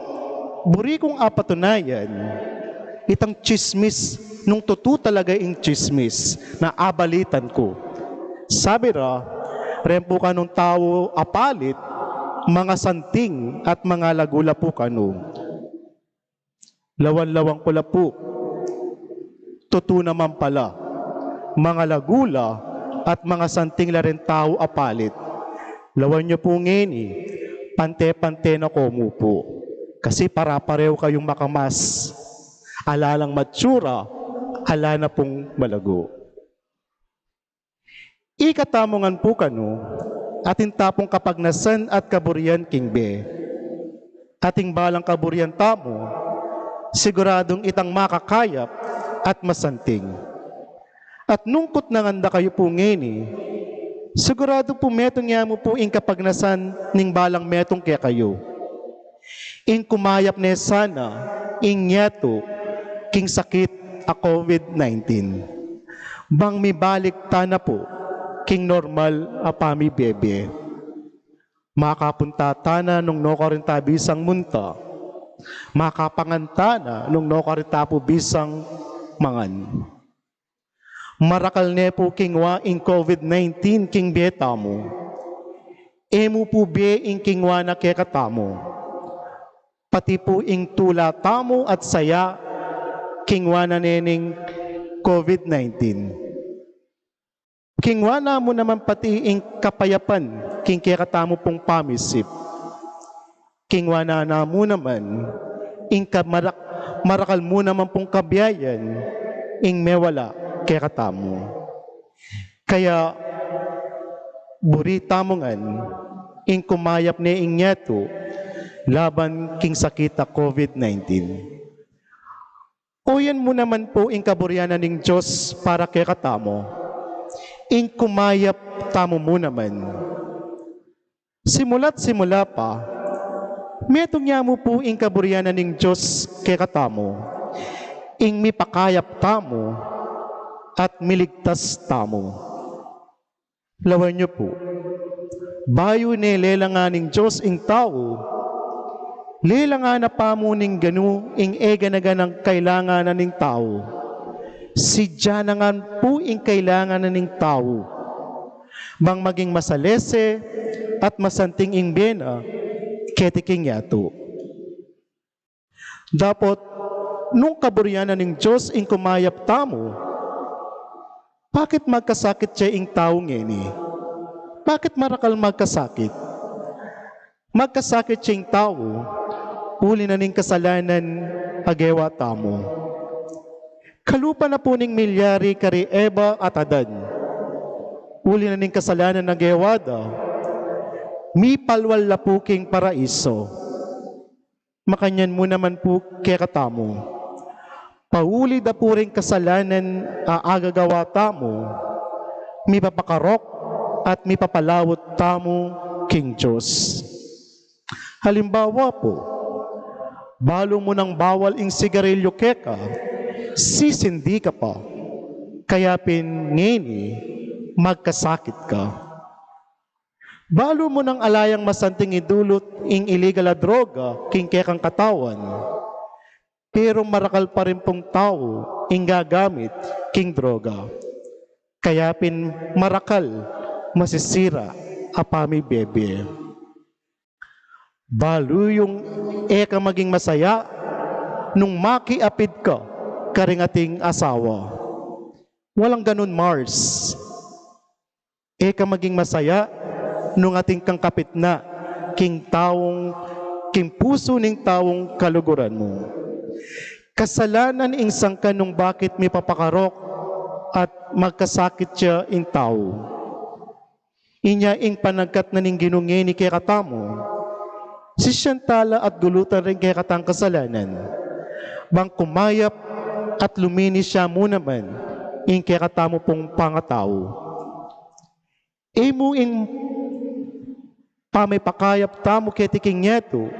buri kung apatunayan itang tsismis, nung tutu talaga ing tsismis na abalitan ku. Sabi ra, reng pu kanung tau apalit, mangasanting at mangalagu la pu kanu. Lawan-lawan ku la pu. Tutu naman pala. Mangalagu la at mangasanting la reng tau apalit. Lawan yu pu ngeni, pante-pante na ko mu pu. Kasi pare-parehu kayung makamas. Ala lang matsura, ala na pung malagu. Ikatamu ngan pu kanu, atin ta pung kapagnasan at kaburian king bie. Ating balang kaburian tamu, siguradung itang makakayap at masanting. At nung kutnangan da kayu pu ngeni, siguradu pu metung ya mu pu ing kapagnasan ning balang metung kekayu. Ing kumayap ne sana ing yatu king sakit a COVID nineteen. Bang mibalik tana pu king normal a pamibie-bie. Makapunta tana nung nukarin ta bisang munta. Makapangan tana nung nukarin ta pu bisang mangan. Marakal ne pu kingwa ing COVID nineteen king bie tamu. E mu pu bie ing kingwa na kekatamu. Pati pu ing tula tamu at saya kingwa na ne ning COVID nineteen. Kingwa na mu naman pati ing kapayapan king kekatamu pung pamisip. Kingwa na mu naman ing kamarak-, marakal mu naman pung kabiayan ing mewala kekatamu. Kaya buri tamu ngan ing kumayap ne ing yatu laban king sakit a COVID nineteen. Uyan mu naman pu ing kaburian na ning Dios para kekatamu. Ing kumayap tamu mu naman. Simula't simula pa, metung ya mu pu ing kaburian na ning Dios kekatamu. Ing mipakayap tamu at miligtas tamu. Lawan yu pu. Bayu ne lelangan ning Dios ing tau, lelangan na pa mu ning ganu ing e gana-ganang kailangan na ning tau. Sidya na ngan pu ing kailangan na ning tau. Bang maging masalese at masanting ing bie na keti king yatu. Dapot, nung kaburian na ning Dios ing kumayap tamu, bakit magkasakit ya ing tau ngeni? Bakit marakal magkasakit? Magkasakit ya ing tau, uli na ning kasalanan a gewa tamu. Kalupa na pu ning milyari kari Eva at Adan. Uli na ning kasalanan a gewa da, mipalwal la pu king paraiso. Makanyan mu naman pu kekatamu. Pauli da pu ring kasalanan a agagawa tamu, mipapakarok at mipapalawut tamu king Dios. Halimbawa pu, balu mu nang bawal ing sigarilyo keka, sisindi ka pa. Kaya pin ngeni, magkasakit ka. Balu mu nang ala yang masanting idulut ing iligal a droga king kekang katawan, pero marakal pa rin pung tau ing gagamit king droga. Kaya pin marakal masisira a pamibie-bie. Balu yung e ka maging masaya nung makiapid ka karing ating asawa. Walang ganun, Mars. E ka maging masaya nung atin kang kapitna king taung, king pusu ning taung kaluguran mu. Kasalanan ing sangkan nung bakit mipapakarok at magkasakit ya ing tau. Inya ing panagkat na ning Ginu ngeni kekatamu, sisian tala at gulutan ring kekatang kasalanan, bang kumayap at luminis ya mu naman ing kekatamu pung pangatau. E mu ing pamipakayap tamu keti king yetu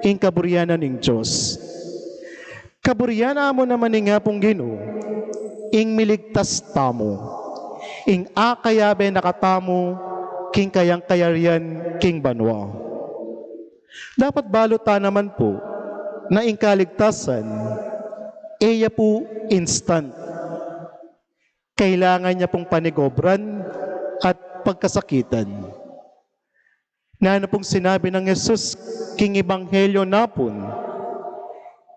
ing kaburian na ning Dios. Kaburian na mu naman ing Apung Ginu, ing miligtas tamu, ing akayabe na katamu king kayang kayarian king banua. Dapat balu ta naman pu na ing kaligtasan, e ya pu instant. Kailangan ya pung panigobran at pagkasakitan. Nanu pung sinabi nang Jesus king Ebanghelyo na pun,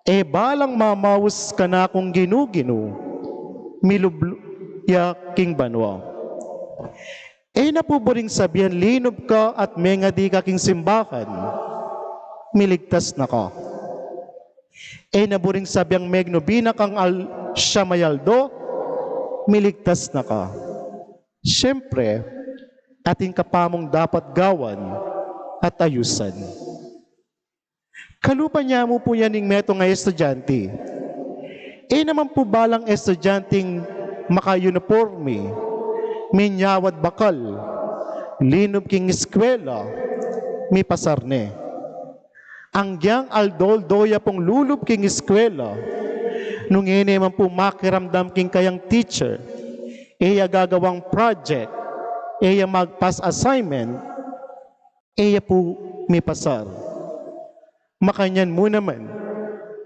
"E balang mamaus kanakung Ginu, Ginu, milub ya king banua." E na pu buring sabian linub ka at mengadi ka king simbahan, miligtas na ka. E na buring sabiang megnubi na kang al-, siam a aldo, miligtas na ka. Siyempre, atin ka pa mung dapat gawan at ayusan. Kalupa na mu pu yan ing metung a estudyante. E naman pu balang estudyanteng maka-uniporme, minyawad bakal, linub king eskwela, mipasar ne. Anggiyang aldo-aldo ya pung lulub king eskwela, nung e ne man pu makiramdam king kayang teacher, e ya gagawang project, e ya magpas assignment, e ya pu mipasar. Makanyan mu naman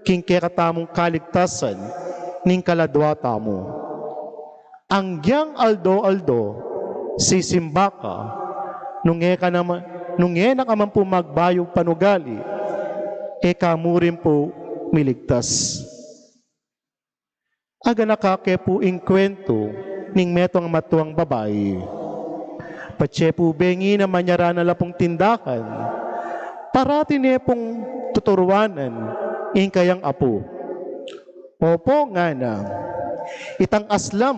king kekatamung kaligtasan ning kaladua tamu. Anggiyang aldo-aldo, sisimba ka, nung e ka naman, nung e na ka man pu magbayu panugali, e ka mu rin pu miligtas. Aganaka ke pu ing kwentu ning metung a matuang babai. Patse pu bengi na manyaran na la pung tindahan, parati ne pung tuturuanan ing kayang apu. "Opo," ngana, "itang aslam,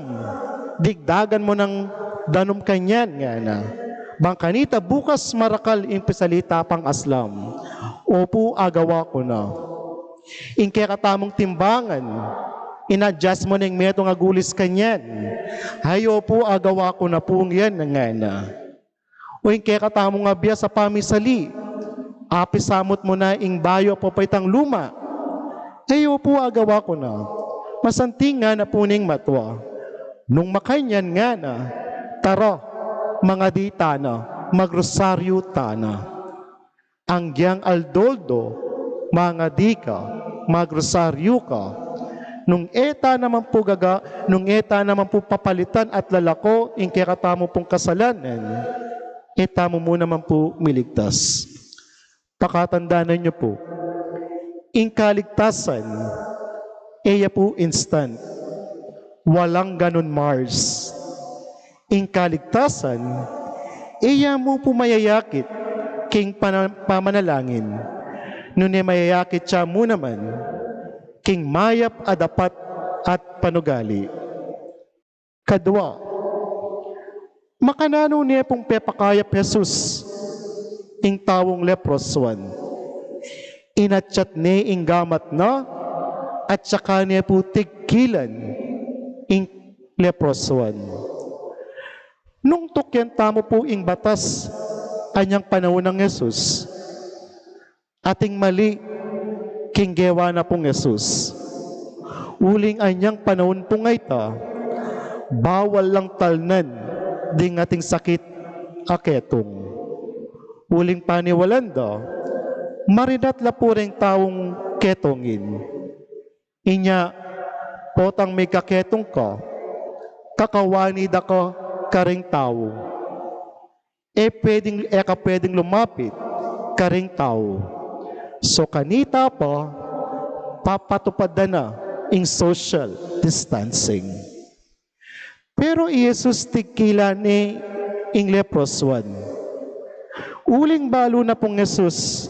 digdagan mu nang danum kanyan," ngana. "Bang kanita bukas marakal ing pisalita pang aslam." "Opo, agawa ku na." Ing kekatamung timbangan, in-adjust mu na ing metung a gulis kanyan. "Ay, opo, agawa ku na pu yan," ngana. O ing kekatamung abias a pamisali, apisamut mu na ing bayu a papait ing luma. "Ay, opo, agawa ku na." Masanting ngana pu ning matua. Nung makanyan ngana, "Tara, mangadi tana, magrosaryu tana." Anggiyang aldo-aldo, mangadi ka, magrosaryu ka. Nung e ta naman pu gaga, nung e ta naman pu papalitan at lalako ing kekatamu pung kasalanan, e tamu mu naman pu miligtas. Pakatandanan yu pu, ing kaligtasan, e ya pu instant. Walang ganun, Mars. Ing kaligtasan, e ya mu pu mayayakit king pana-, pamanalangin, nune mayayakit ya mu naman king mayap a dapat at panugali. Kadua, makananu ne pung pepakayap Jesus ing taung leprosuan? Inatyat ne ing gamat na at saka ne pu tigkilan ing leprosuan. Nung tukyan tamu pu ing batas anyang panaun nang Jesus, ating mali king gewa na pung Jesus. Uling anyang panaun pu ngeta, bawal lang talnan ding ating sakit a ketung. Uling paniwalan da, marinat la pu reng taung ketungin. Inya, potang migkaketung ka, kakawani da ka kareng tau. E pwedeng, e ka pwedeng lumapit kareng tau. So, kanita pa, papatupad da na ing social distancing. Pero i Jesus tigkila ne ing leprosuan. Uling balu na pung Jesus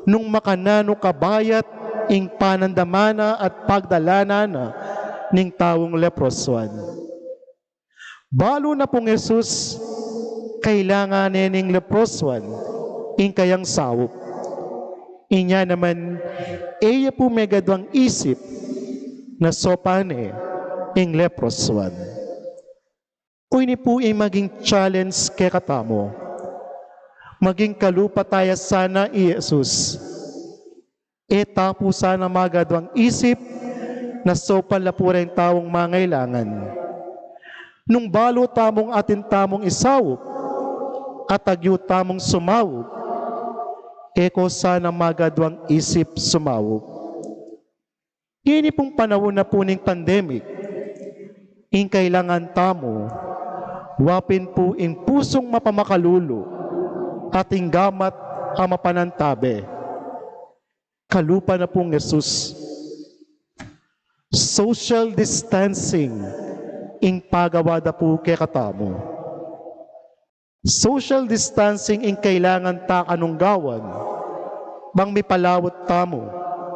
nung makananu kabayat ing panandaman na at pagdalanan na ning taung leprosuan. Balu na pung Jesus, kailangan ne ning leprosuan ing kayang saup. Inya naman, e ya pu megadwang isip na saupan ne ing leprosuan. Ini pu ing maging challenge kekatamu. Maging kalupa taya sana i Jesus. E ta pu sana magadwang isip na saupan la pu reng taung mangailangan. Nung balu tamung atin tamung isaup, at agyu tamung sumaup, e ko sana magadwang isip sumaup. Ini pung panaun na pu ning pandemic, ing kailangan tamu, wapin pu ing pusung mapamakalulu at ing gamat a mapanantabe. Kalupa na pung Jesus. Social distancing ing pagawa da pu kekatamu. Social distancing ing kailangan ta kanung gawan bang mipalawut tamu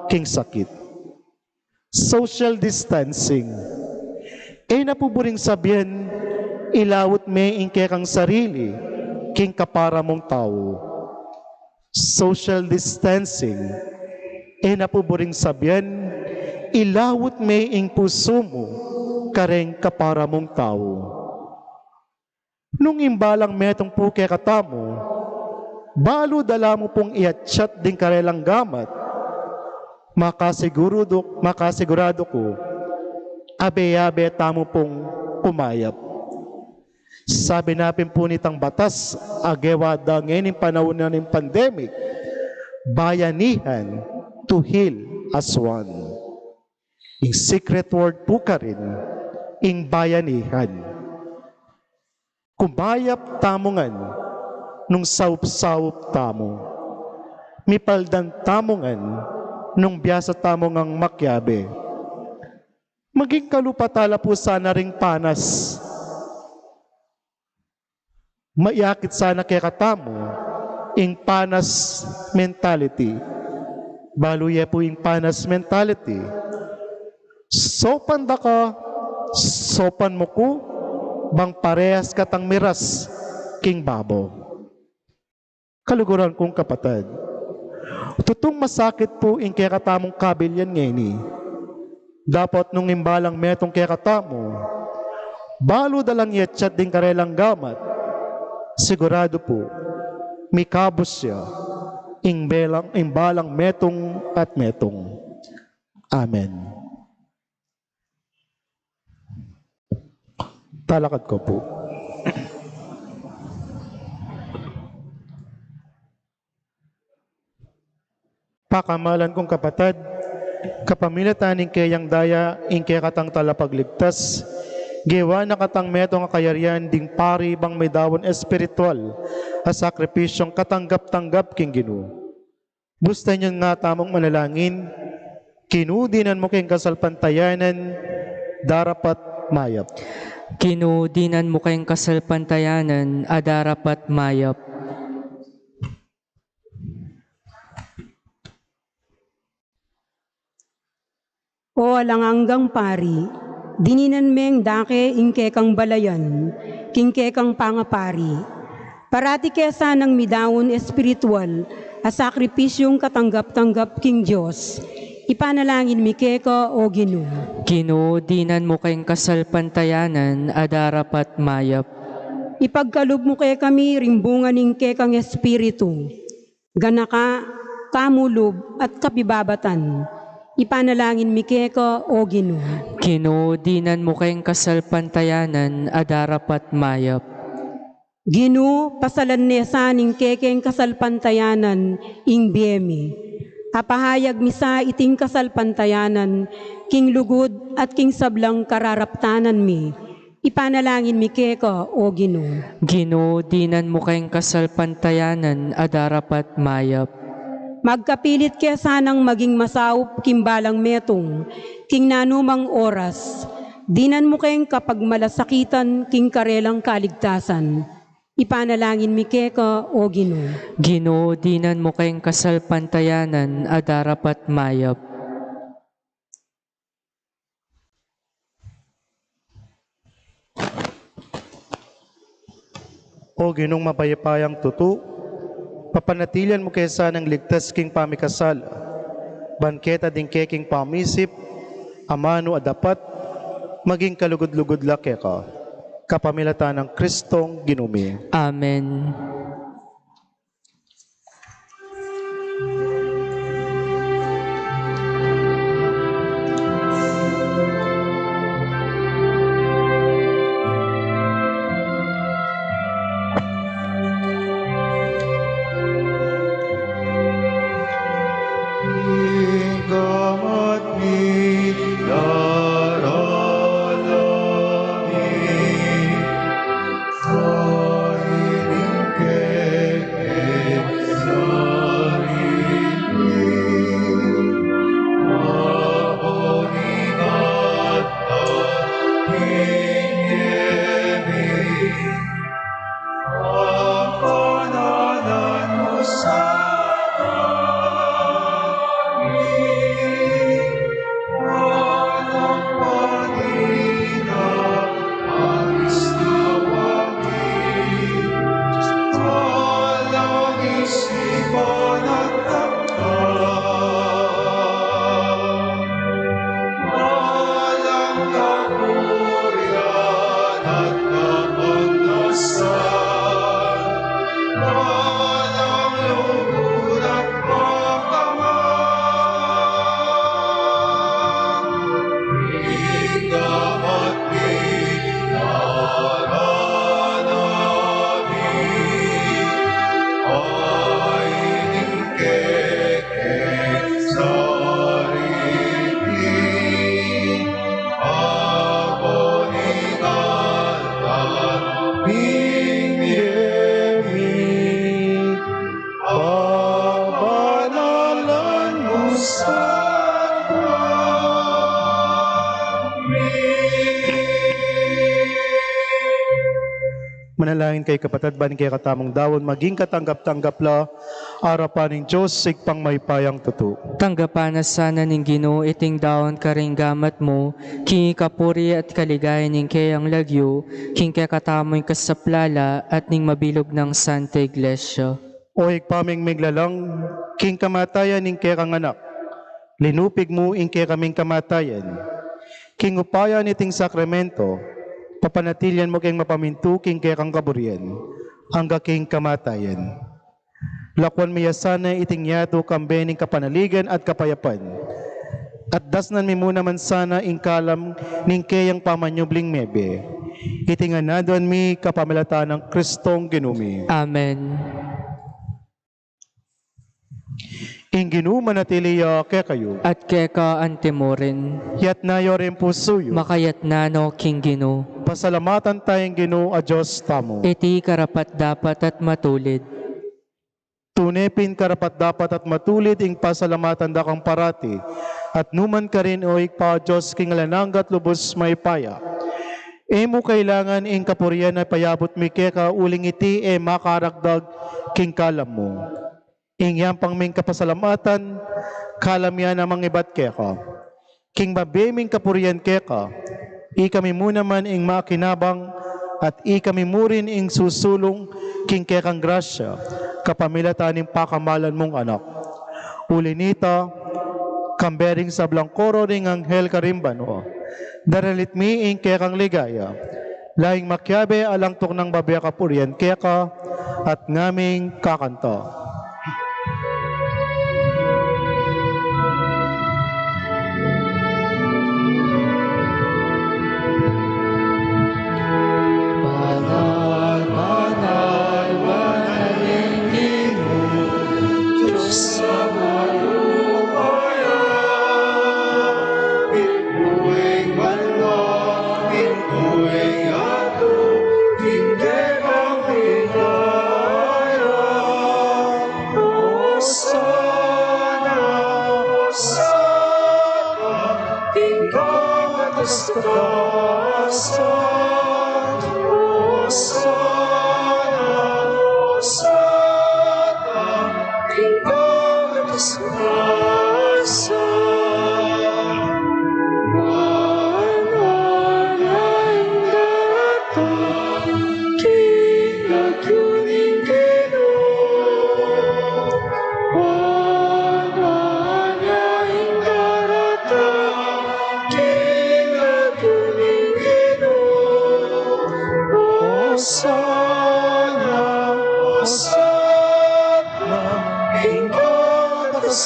king sakit. Social distancing. E na pu buring sabian, ilawut me ing kekang sarili king kapara mung tau. Social distancing. E na pu buring sabian, ilawut me ing pusu mu kareng kapara mung tau. Nung imbalang metung pu kekatamu, balu da la mu pung iatsat ding karelang gamat, makasigurado, makasigurado ku, abe-abe tamu pung kumayap. Sabi na pin pu nitang batas a gewa da ngening panaun na ning pandemic, bayanihan to heal as one. Ing secret word pu karin, ing bayanihan. Kumayap tamu ngan nung saup-saup tamu. Mipaldan tamu ngan nung biasa tamu ngang makiabe. Maging kalupa ta la pu sana ring panas. Maakit sana kekatamu ing panas mentality. Balu ye pu ing panas mentality. Saupan da ka, saupan mu ku, bang parehas katang miras king babo. Kaluguran kung kapatad, tutung masakit pu ing kekatamung kabilyan ngeni. Dapot nung imbalang metung kekatamu, balu da lang iatsat ding karelang gamat, sigurado pu, mikabus ya ing belang, imbalang metung at metung. Amen. Talakad ko pu. Pakamalan kung kapatad, kapamilatan ning keyang daya ing kekatang Talapagligtas, gewa na katang metung a kayarian ding pari bang midaun espiritual a sakripisyung katanggap-tanggap king Ginu. Bustan yu nga tamung manalangin. Ginu, dinan mu keng kasalpantayanan, darapat mayap. Ginu, dinan mu keng kasalpantayanan, a darapat mayap. O alang anggang pari, dininan meng dake ing kekang balayan king kekang pangapari. Parati ke sanang midaun espiritual a sakripisyung katanggap-tanggap king Dios. Ipanalangin mi keka, o Ginu. Ginu, dinan mu keng kasalpantayanan a darapat mayap. Ipagkalub mu kekami ring bunga ning kekang Espiritu, ganaka, kamulub, at kapibabatan. Ipanalangin mi keka, o Ginu. Ginu, dinan mu keng kasalpantayanan a darapat mayap. Ginu, pasalan ne sa ning kekeng kasalpantayanan ing bie mi. Apahayag mi sa iting kasalpantayanan king lugud at king sablang kararaptanan mi. Ipanalangin mi keka, O Ginu. Ginu, dinan mu keng kasalpantayanan a darapat mayap. Magkapilit ke sanang maging masaup king balang metung, king nanumang oras, dinan mu keng kapagmalasakitan king karelang kaligtasan. Ipanalangin mi keka, O Ginu. Ginu, dinan mu keng kasalpantayanan a darapat mayap. O Ginung mapayapayang tutu, papanatilian mu ke sanang ligtas king pamikasala, ban keta ding kekeng pamisip, amanu a dapat, maging kalugud-lugud la keka, kapamilatan nang Kristong Ginu mi. Amen. Pabanalan mu sa amin. Manalangin kayu, kapatad, ban ing kekatamung daun maging katanggap-tanggap la arapan ning Dios Ibpang mayupayang tutu. Tanggapan na sana ning Ginu iting daun karing gamat mu, king ikapuri at kaligayan ning keyang lagyu, king kekatamung kasaplalan at ning mabilug nang Santa Iglesia. O Ibpa ming miglalang, king kamatayan ning kekang Anak, linupig mu ing kekaming kamatayan. King upaya niting sakramento, papanatilian mu keng mapamintu king kekang kaburian, angga king kamatayan. Lakuan mi ya sana iting yatu kambe ning kapanaligan at kapayapan. At dasnan mi mu naman sana ing kalam ning keyang pamanyubling mebie. Iti ngan aduan mi kapamilatan nang Kristong Ginu mi. Amen. Ing Ginu manatili ya kekayu. At keka antimurin. Yatna yu ring pusu yu. Makayatna no king Ginu. Pasalamatan taya ing Ginu a Dios tamu. Iti karapat-dapat at matulid. Tune pin karapat-dapat at matulid ing pasalamatan da kang parati, at numan karin, o Ibpa, Dios king alang angga at lubus mayupaya. E mu kailangan ing kapurian a payabut mi keka, uling iti e makaragdag king kalam mu. Ing yampang ming kapasalamatan, kalam ya na mangibat keka. King mabie ming kapurian keka, ikami mu naman ing makinabang, at ikami mu rin ing susulung king kekang grasya, kapamilatan ning pakamalan mung Anak. Uli nita, kambe ring sablang koro ring anghel karin banua, daralit mi ing kekang ligaya. Laing makiabe alang tuknang babie kapurian keka, at ngaming kakanta. Banal, banal,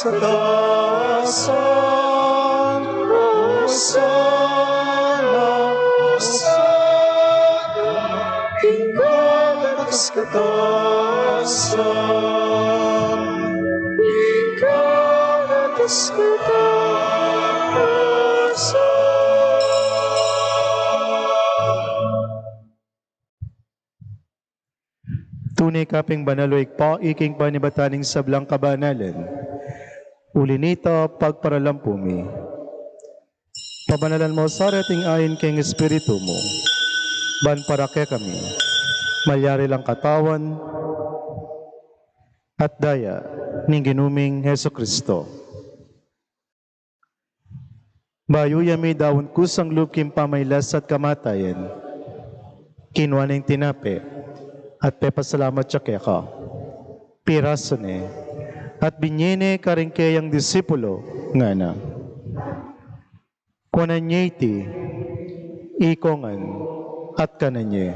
Katasan, Hosanna, Hosanna, king kataas katasan, king kataas katasan. Tune ka pin banal, o Ibpa, ika ing panibatan ning sablang kabanalan. Uli nita, pagparalampu mi, pabanalan mu sa reting ain king Espiritu mu, ban para kekami malyari lang katawan at daya ning Ginu ming Jesucristo. Bayu ya midaun kusang lub king pamailas at kamatayan, kinua ne ing tinape, at pepasalamat ya keka, pirasu ne, at binye ne karing keyang disipulo, ngana: Kuanan ye iti, ikong ngan, at kanan ye.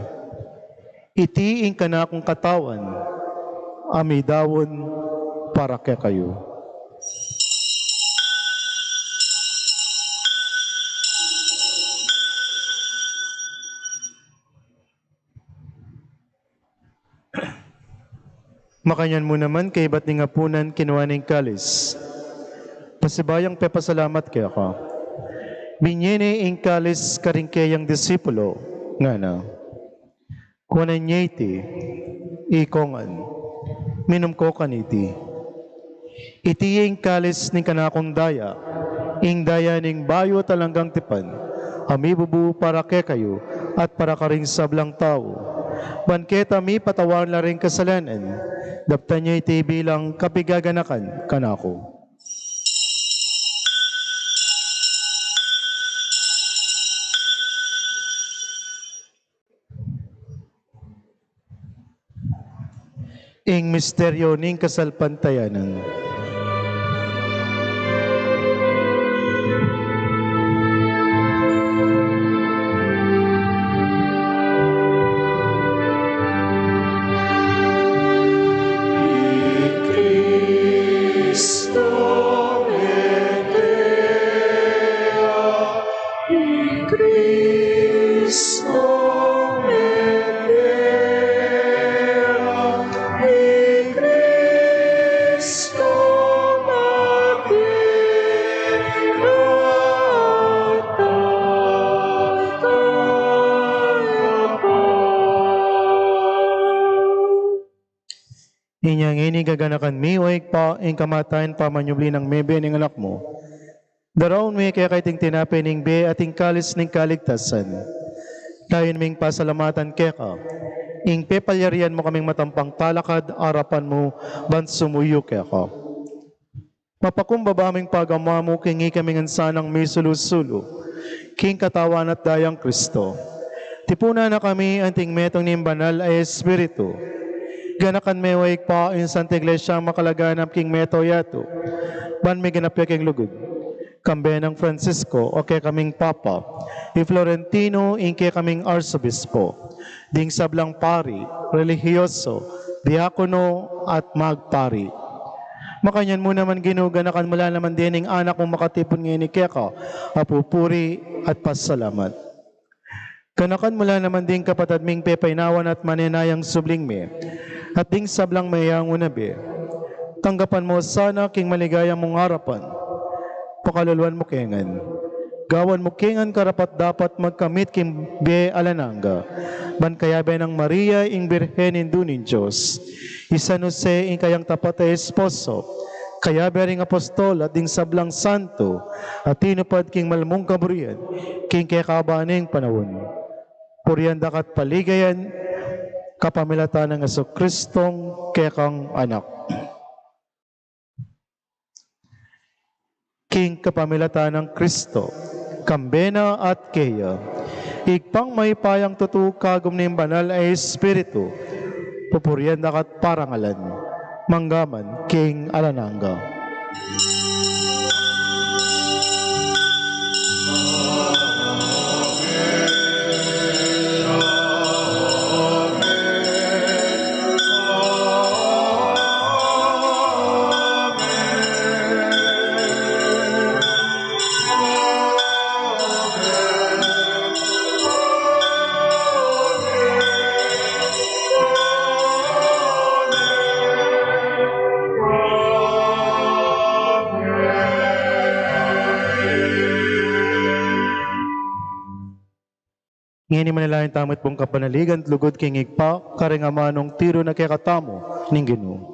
Iti ing kanakung katawan, a midaun para kekayu. Makanyan mu naman, kaybat ning apunan, kinua ne ing kalis, pasibayung pepasalamat keka, binye ne ing kalis karing keyang disipulo, ngana: Kuanan ye iti, ikong ngan, minum ko kaniti. Iti ing kalis ning kanakung daya, ing daya ning bayu at alang anggang tipan, a mibubu para kekayu at para karing sablang tau, ban keta mipatawad la ring kasalanan. Daptan ye iti bilang kapigaganakan kanaku. Ing misteryu ning kasalpantayanan. Cristo mete, Cristo mete, Cristo mete. Inya ngeni gaganakan mi, o Ibpa, ing kamatayan pamanyubli nang mebie ning Anak mu. Daraun mi keka iting tinape ning bie at ing kalis ning kaligtasan. Dayun ming pasalamatan keka ing pepalyarian mu kaming matampang talakad arapan mu ban sumuyu keka. Mapakumbaba ming pagamamu king ikami ngan sanang misulu-sulu king katawan at dayang Cristo. Tipunan na kami anting metung ning Banal a Espiritu. Ganakan me, o Ibpa, ing Santa Iglesia makalaganap king meto yatu, ban miganap ya king lugud. Kambe nang Francisco, o kekaming Papa, i Florentino, ing kekaming Arsobispo, ding sablang pari, relihiyoso, diakono, at magpari. Makanyan mu naman, Ginu, ganakan mu la naman ding anak mung makatipun ngeni keka a pupuri at pasalamat. Ganakan mu la naman ding kapatad ming pepainawan at manenayang subling mie, at ding sablang meyangu na bie. Tanggapan mu sana king maligaya mung arapan. Pakaluluan mu ke ngan. Gawan mu ke ngan karapat-dapat magkamit king bie alang angga, ban kayabe nang Maria, ing Birhen Indu ning Dios, i San Jose, ing kayang tapat a esposo, kayabe ring apostol at ding sablang santo a tinupad king malmung kaburian king kekaba ning panaun. Purian da ka at paligayan kapamilatan nang Jesucristong kekang Anak. King kapamilatan nang Cristo, kambe na at keya, Ibpang mayupayang tutu, kagum ning Banal a Espiritu, pupurian da ka at parangalan, mangga man king alang angga. Ngeni manalangin tamu king kapanaligan at lugud king Ibpa, karing amanung tiru na kekatamu ning Ginu.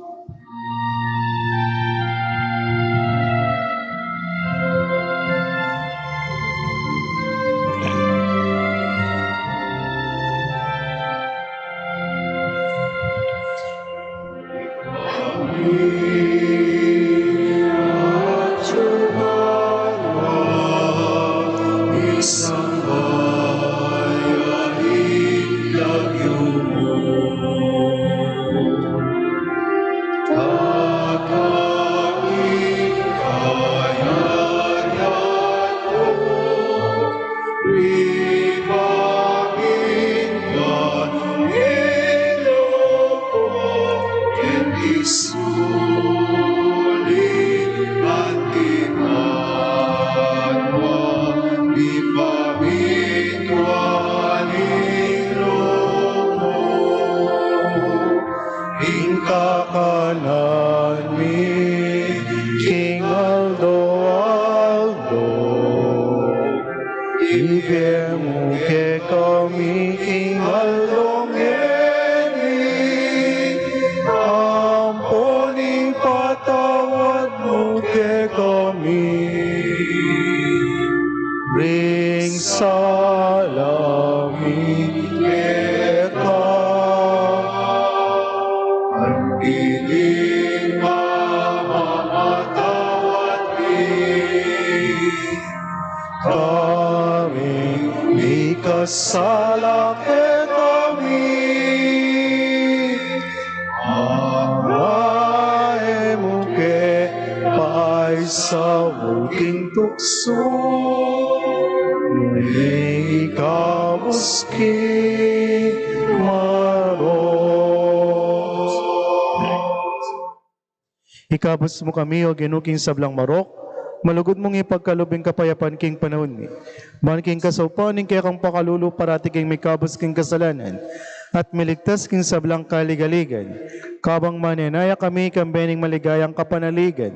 Ing kakanan mi king aldo-aldo, ibie mu kekami king aldo ngeni, ampon ipatawad mu kekami ring sala mi keka, anti ing pamamatawad mi karing mikasala kekami, a e mu ke paisaul king tuksu, nune ikabus king marok. Ikabus mu kami, O Ginu, king sablang marok, malugud mung ipagkalub ing kapayapan king panaun mi, ban king kasaupan ning kekang pakalulu parati kaming mikabus king kasalanan at miligtas king sablang kaligaligan, kabang manenaya kami kambe ning maligayang kapanaligan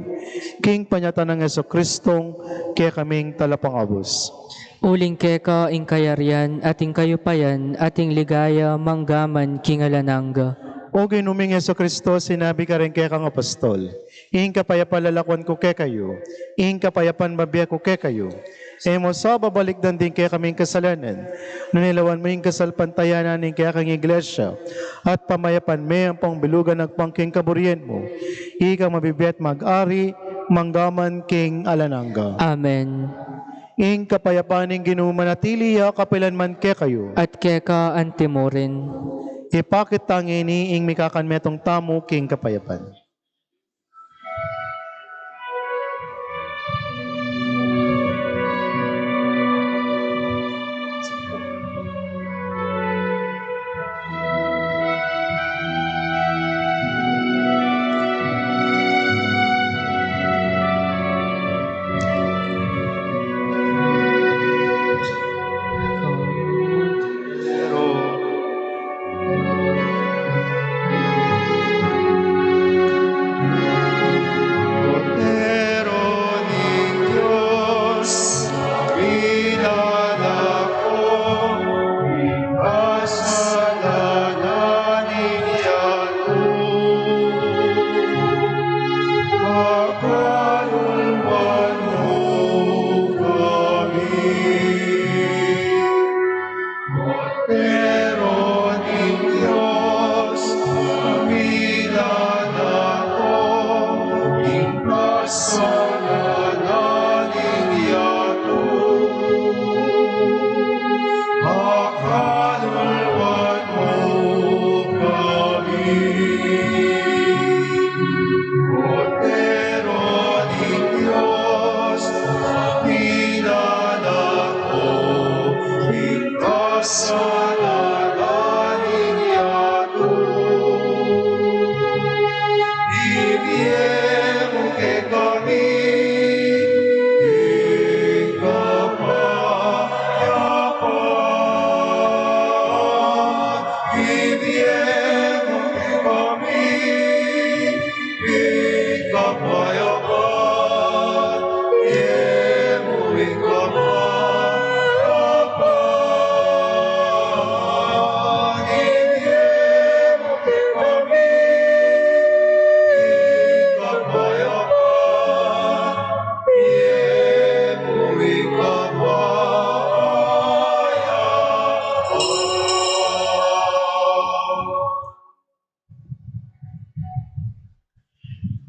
king panyatang nang Jesucristong kekaming Talapangabus. Uling keka ing kayarian at ing kayupayan at ing ligaya mangga man king alang angga. O Ginu ming Jesucristo, sinabi mu karing kekang apostol, ing kapayapan lalakwan ku kekayu, ing kapayapan bibie ku kekayu. E mu sa babalikdan ding kekaming kasalanan, nune lawan mu ing kasalpantayanan ning kekang Iglesia at pamayapan me ampong bilugan agpang king kaburian mu. Ikang mabibie at mag-ari mangga man king alang angga. Amen. Ing kapayapan ning Ginu manatili ya kapilan man kekayu. At keka antimurin. Ipakit ta ngeni ing mikakanmetung tamu king kapayapan. Kordero ning Dios, a milalako king kasalanan ning yatu. Pakaluluan mu kami. Kordero ning Dios, a milalako king kasalanan ning yatu, pakaluluan mu kami. Kordero ning Dios, a milalako king kasalanan ning yatu, ibie mu kekami ing kapayapan. Ibie mu kekami ing kapayapan, ibie mu ing kapayapan.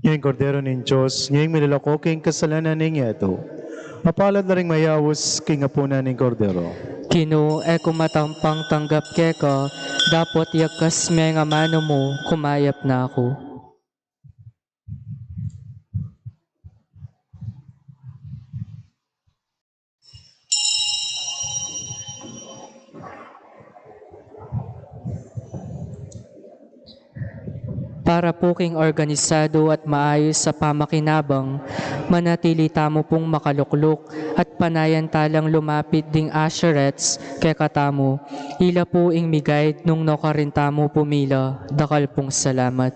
Ing Kordero ning Dios, ing milalako king kasalanan ning yatu. Mapalad la ring mayaus king apunan ning Kordero. Ginu, e ku matampang tanggap keka, dapot yagkas me ing amanu mu, kumayap na ku. Para pu king organisadu at maayus a pamakinabang, manatili tamu pung makalukluk at panayan talang lumapit ding usherettes kekatamu. Ila pu ing mi-guide nung nukarin tamu pumila. Dakal pung salamat.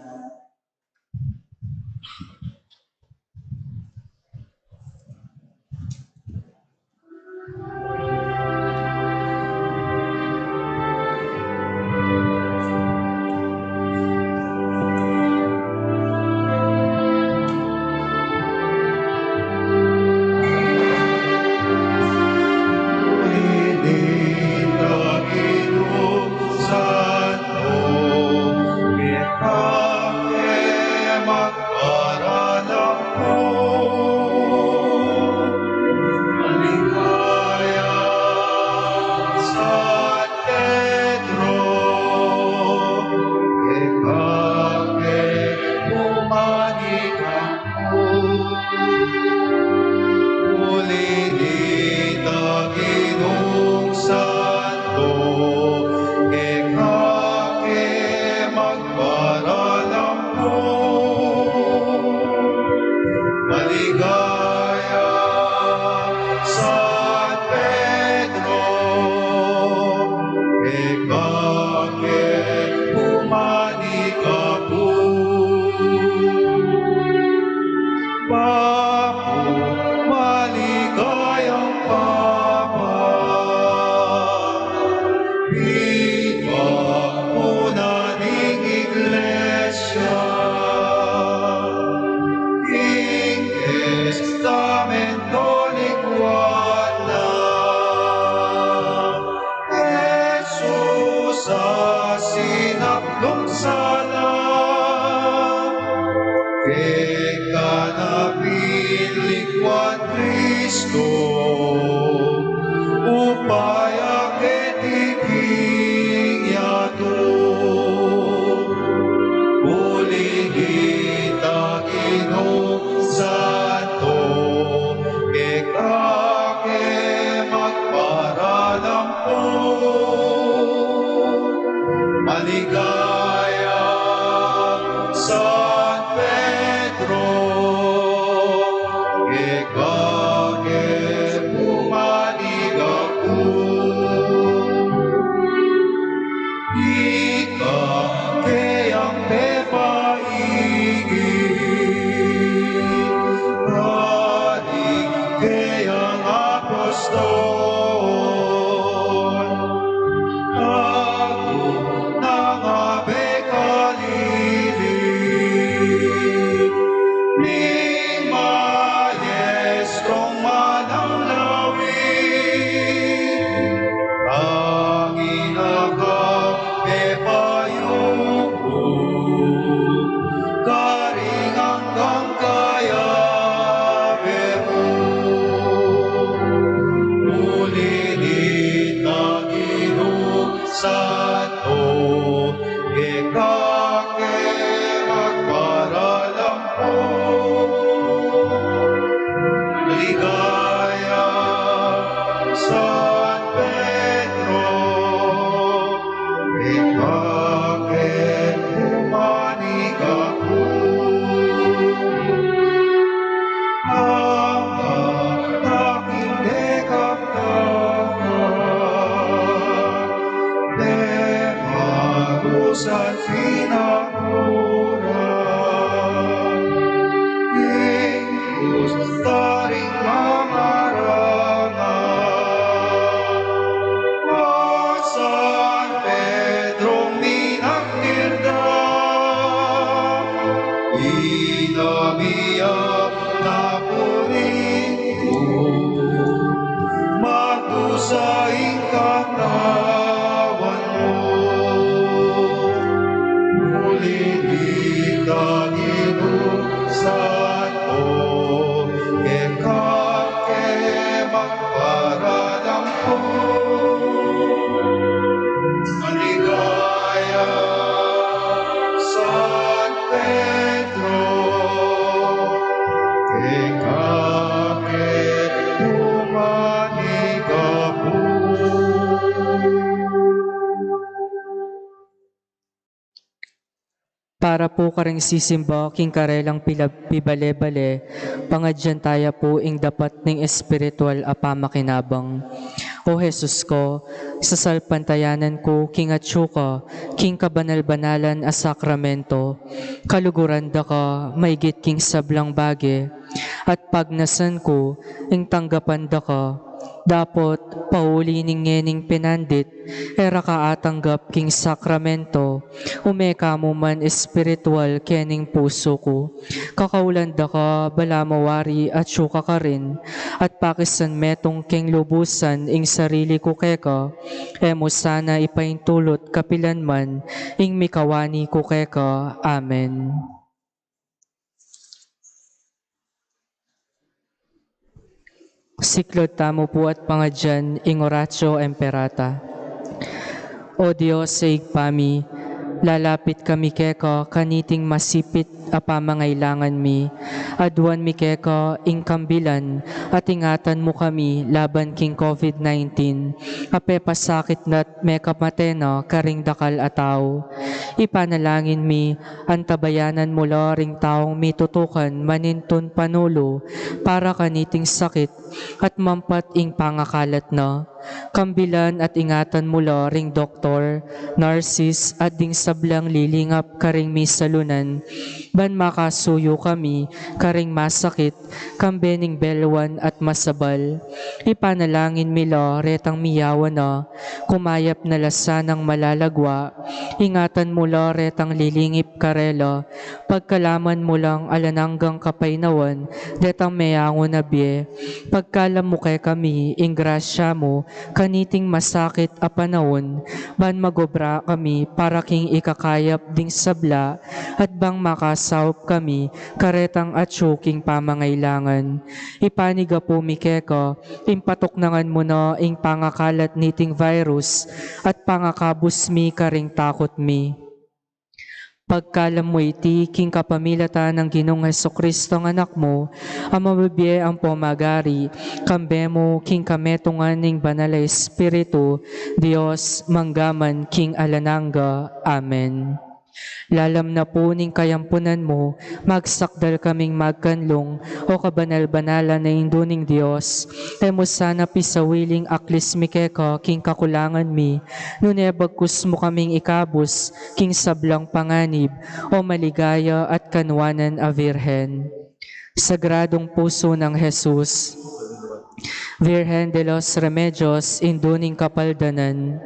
Para lampu maligaya San Pedro, ika ke bumalik aku. Uli nita Ginung Santo, ika ke mag Para lampu maligaya San Pedro, ika ke bumalik aku. Papu, maligayang Papa, Pipamuna ning Iglesia, king testamento likwat na, Jesus a sinaplung sala, keka na pinlikwat Kristo, upaya keti king yatu. Uli nita Ginung Santo, ika ke magparalampu. Maligaya San Pedro, ika ke bumalik aku. Ika ke yang pepaigit, balik ke yang apostol. Aku nang abe kalili ning maestrong manang lawi, angin a kapepayuku, karing anggang kayabe mu. Uli nita Ginung Santo, ika ke magparalampu. Ligaya San Pedro, ika ke bumalik aku. Anggang taking dekap dakan, de magusan pinakura, king krus karing mangarangan. O San Pedro, minakdir da, inamian na pu ning magdusa ing Katawan mu. Uli nita Ginung Para pu karing sisimba king karelang pila-, pibale-bale, pangadyan taya pu ing dapat ning espiritual a pamakinabang. O Jesus ko, sasalpantayanan ku king atsu ka king kabanal-banalan a sakramento, kaluguran da ka maigit king sablang bage, at pagnasan ku ing tanggapan da ka. Dapot pauli ning ngening pinandit, e ra ka atanggap king sakramento, ume ka mu man espiritual kening pusu ku. Kakaulan da ka balamu wari atsu ka karin, at pakisan metung keng lubusan ing sarili ku keka, e mu sana ipaintulut kapilan man ing mikawani ku keka. Amen. Siklaud tamu pu at pangadyan ing Oratio Imperata. O Dios, Ibpa mi, lalapit kami keka kaniting masipit a pamangailangan mi. Aduan mi keka ing kambilan at ingatan mu kami laban king COVID nineteen a pepasakit na't mekamate na karing dakal a tau. Ipanalangin mi, antabayanan mu la ring taung mitutukan manintun panulu para kaniting sakit at mampat ing pangakalat na. Kambilan at ingatan mu la ring doktor, nurses, at ding sablang lilingap karing misalunan, ban makasuyu kami karing masakit, kambe ning belwan at masabal. Ipanalangin mi la retang miyawan na, kumayap na la sanang malalagwa, ingatan mu la retang lilingip karela, pagkalaman mu lang alang anggang kapaynawan detang meyangu na bie. Pagkalam mu kekami ing grasya mu kaniting masakit a panaun, ban magobra kami para king ikakayap ding sabla, at bang makasaup kami karetang atsu king pamangailangan. Ipanigapu mi keka ing patuknangan mu na ing pangakalat niting virus, at pangakabus mi karing takut mi. Pagkalam mu iti king kapamilatan nang Ginung Jesucristo a Anak mu, a mabibie ampong magari, kambe mu king kametungan ning Banal a Espiritu, Dios, mangga man king alang angga. Amen. Lalam na pu ning kayampunan mu, magsakdal kaming magkanlung, o kabanal-banalan a Indu ning Dios. E mu sana pisawiling aklis mi keka king kakulangan mi, nune bagkus mu kaming ikabus king sablang panganib, o maligaya at kanwanan a Virgen. Sagradung Pusu nang Jesus. Virgen de los Remedios, Indu ning Kapaldanan.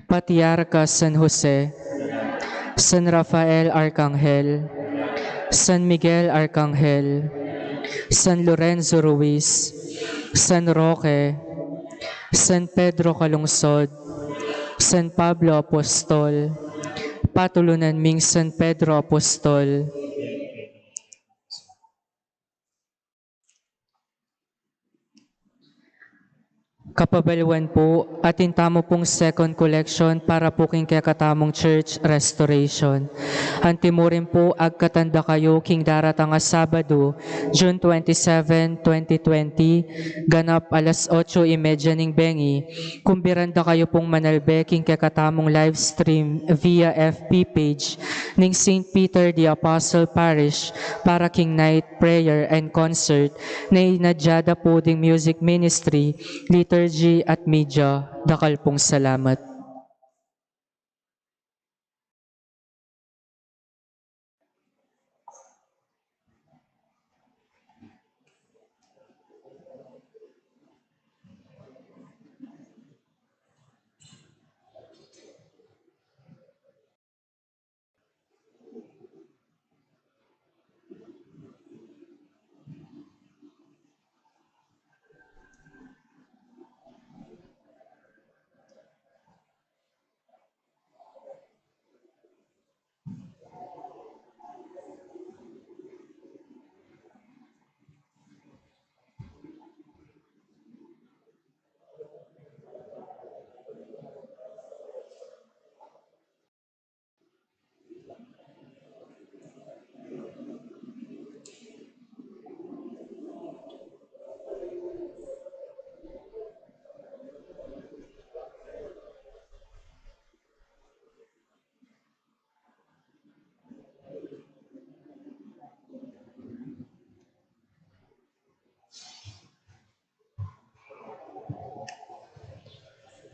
Patriarka San Jose, San Rafael Arkanghel, San Miguel Arkanghel, San Lorenzo Ruiz, San Roque, San Pedro Calungsod, San Pablo Apostol, patulunan ming San Pedro Apostol. Kapabaluan pu, atin tamu pung second collection para pu king kekatamung church restoration. Antimurin pu, agkatan da kayu king daratang a Sabadu, June twenty-seven, twenty twenty, ganap alas otso y media ning bengi, kumbidan da kayu pung manalbe king kekatamung live stream via F B page ning Saint Peter the Apostle Parish para king night prayer and concert na inadya da pu ding music ministry, liturgy at media. Dakal pung salamat.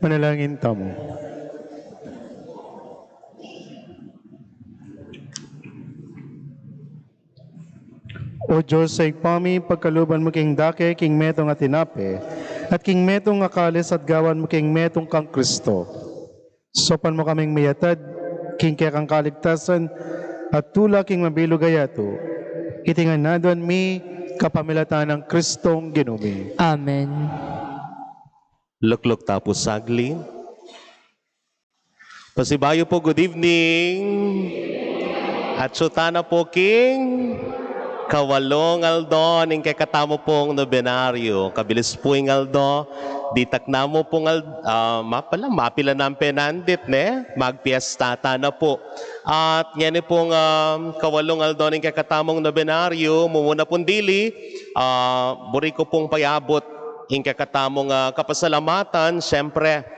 Manalangin tamu. O Dios, Ibpa mi, pagkaluban mu king dake king metung a tinape, at king metung a kalis at gawan mu king metung kang Kristo. Saupan mu kaming miyatad king kekang kaligtasan at tula king mabilug a yatu. Iti ngan aduan mi kapamilatan nang Kristong Ginu mi. Amen. Lukluk ta pu saglit. Pasibayu pu, good evening. Atsu tana pu king kawalung aldo ning kekatamu pung nobenaryo. Kabilis pu ing aldo, ditak na mu pung al-, ah, mapala, mapilan nang penandit, ne? Magpiesta tana pu. At ngeni pung, ah, kawalung aldo ning kekatamung nobenaryo, mumuna pung dili, ah, buri ku pung payabut ing kekatamung, ah, kapasalamatan, siyempre,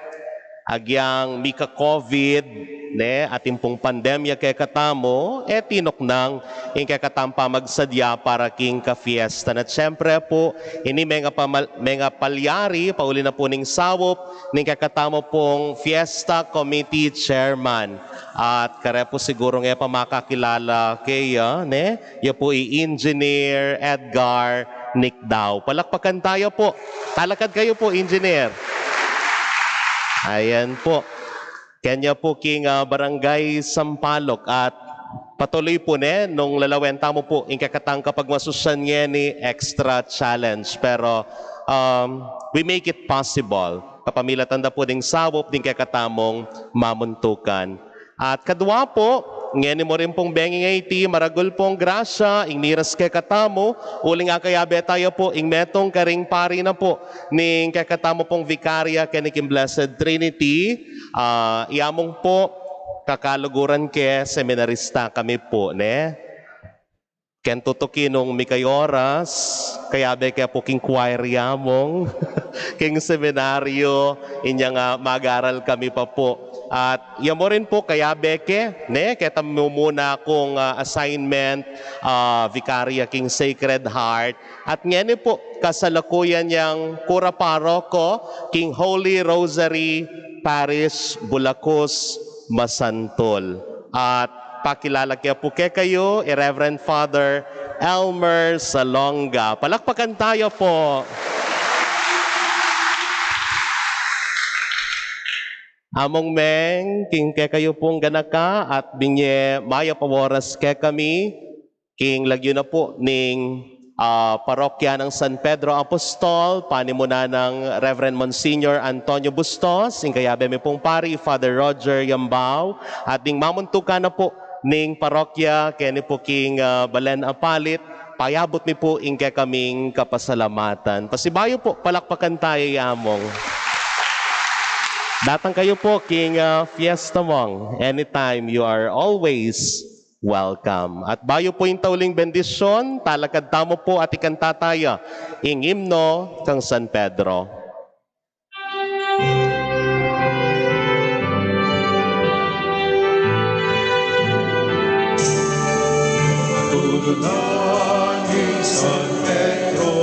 agyang mika-covid, ne, atin pung pandemya kekatamu, e tinuknang ing kekatamung pamagsadya para king kafiestan. At siyempre pu, ini menga pamal-, menga palyari, pauli na pu ning saup ning kekatamu pung Fiesta Committee Chairman. At kare pu sigurung e pa makakilala keya, ne? Ya pu i Engineer Edgar Nicdao. Palakpakan taya pu. Talakad kayu pu, Engineer. Ayan pu. Kenya pu king, ah, Barangay Sampaloc at patuloy pu, ne, nung lalawen tamu pu ing kekatang kapagmasusyan ngeni, extra challenge. Pero, um, we make it possible kapamilatan da pu ding saup ding kekatamung mamuntukan. At kadwa pu, ngeni mu rin pung bengi ngeni iti maragul pung grasya ing miras kekatamu, uling akayabe taya pu ing metung karing pari na pu ning kekatamu pung vikarya keni king Blessed Trinity. Ah, i Among pu, kakaluguran ke, seminarista kami pu, ne? Ken tutuki nung mika oras, kayabe ke pu king choir i Among, king seminaryo, inya nga mag-aral kami pa pu. At ya mu rin pu, kayabe ke, ne, keta mumuna kung, ah, assignment, ah, vikarya king Sacred Heart. At ngeni pu, kasalukuyan yang kura paroko king Holy Rosary Parish, Bulacus, Masantul. At pakilala ke pu kekayu i Reverend Father Elmer Salonga. Palakpakan taya pu. Among Meng, king kekayu pung ganaka at binye mayap a oras kekami, king lagyu na pu ning, ah, parokya nang San Pedro Apostol, panimunan nang Reverend Monsignor Antonio Bustos, ing kayabe mi pung pari, Father Roger Yambao, at ding mamuntukan na pu ning parokya keni pu king, ah, balen a palit, payabut mi pu ing kekaming kapasalamatan. Pasibayu pu, palakpakan taya i Among. Datang kayu pu king, ah, fiesta mung. Anytime, you are always welcome. At bayu pu ing tauling bendisyun, talakad tamu pu at ikanta taya ing imno kang San Pedro. Tudunan ning San Pedro,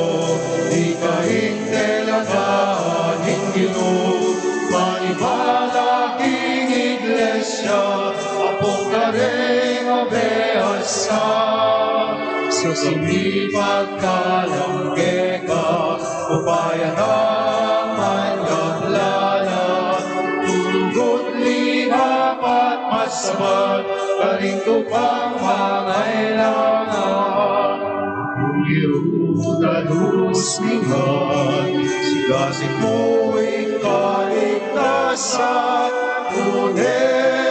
ika ing teladan ning Ginu, maniwala king Iglesia, ampon karing obeas na. Sa sumipag kalam keka, upaya nang mangaplana, tugut linap at masabat, karing tupang mangailangan. Kung iruta lus mingan, sigasig mu ing kaligtasan, nune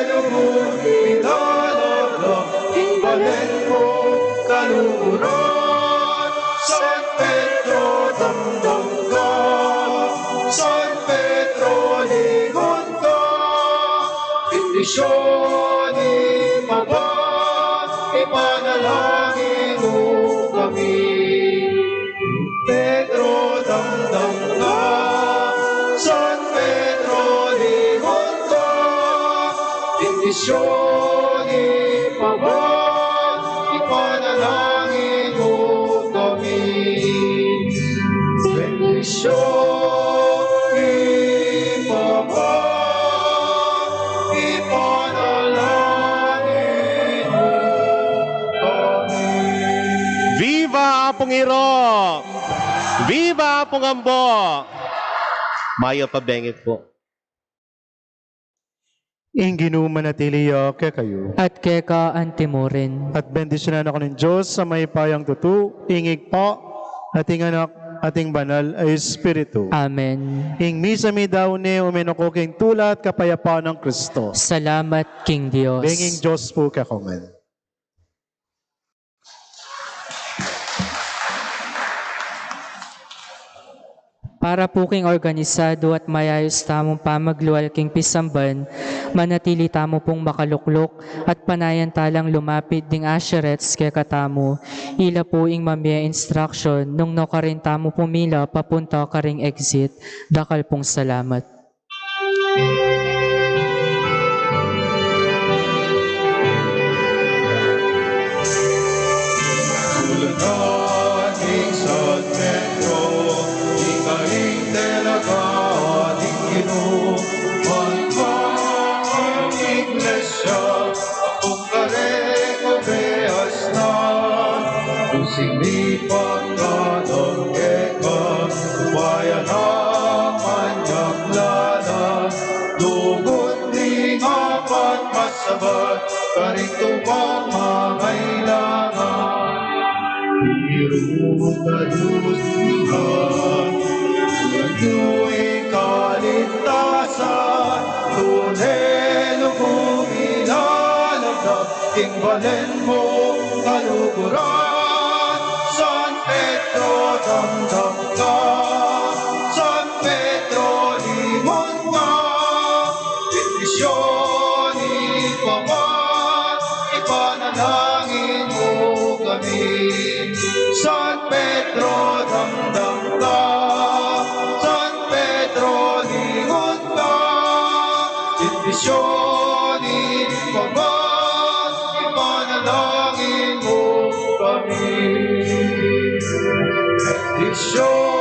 lugud pinalaglag ing balen mung kaluguran. San Pedro, damdam ka, San Pedro, lingon ka, bendisyun ipabud, ipanalangin mu kami. Pedro, damdam ka, San Pedro, lingon ka, bendisyun ipabud, ipanalangin mu kami. Bendisyun ipabud. Pungiro. Viva Pungambo! Mayap a bengi pu. Ing Ginu manatili ya kekayu. At keka antimurin. At bendisyunan na kayu ning Dios a mayupayang tutu, ing Ibpa, at ing Anak, at ing Banal a Espiritu. Amen. Ing misa mi daun ne, ume na ko king tula at kapayapan nang Kristo. Salamat king Dios. Benging Dios pu kekayu ngan. Para pu king organisadu at mayayus tamung pamaglual king pisamban, manatili tamu pung makalukluk at panayan talang lumapit ding usherettes kekatamu. Ila pu ing mamie instruction nung nukarin tamu pumila papunta karing exit. Dakal pung salamat. Sulat na ning San Pedro, ika ing talagad ning Ginu, magmang ing Iglesia, kung kareng obeas na, kusing ni pagkadang keka, upaya na manyang lala, lugud ning apat masabat, karing tupang mangailangan. Iru talus ning Ginu ing kaligtasan, tune lugud ilalagda, king balen mung kaluguran, San Pedro, damdam ka, San Pedro, lingon ka, bendisyon, Ibpa, ipanalangin mu kami. San Pedro, damdam ka, San Pedro, lingon ka, bendisyon, Ibpa, ipanalangin mu kami. Bendisyon.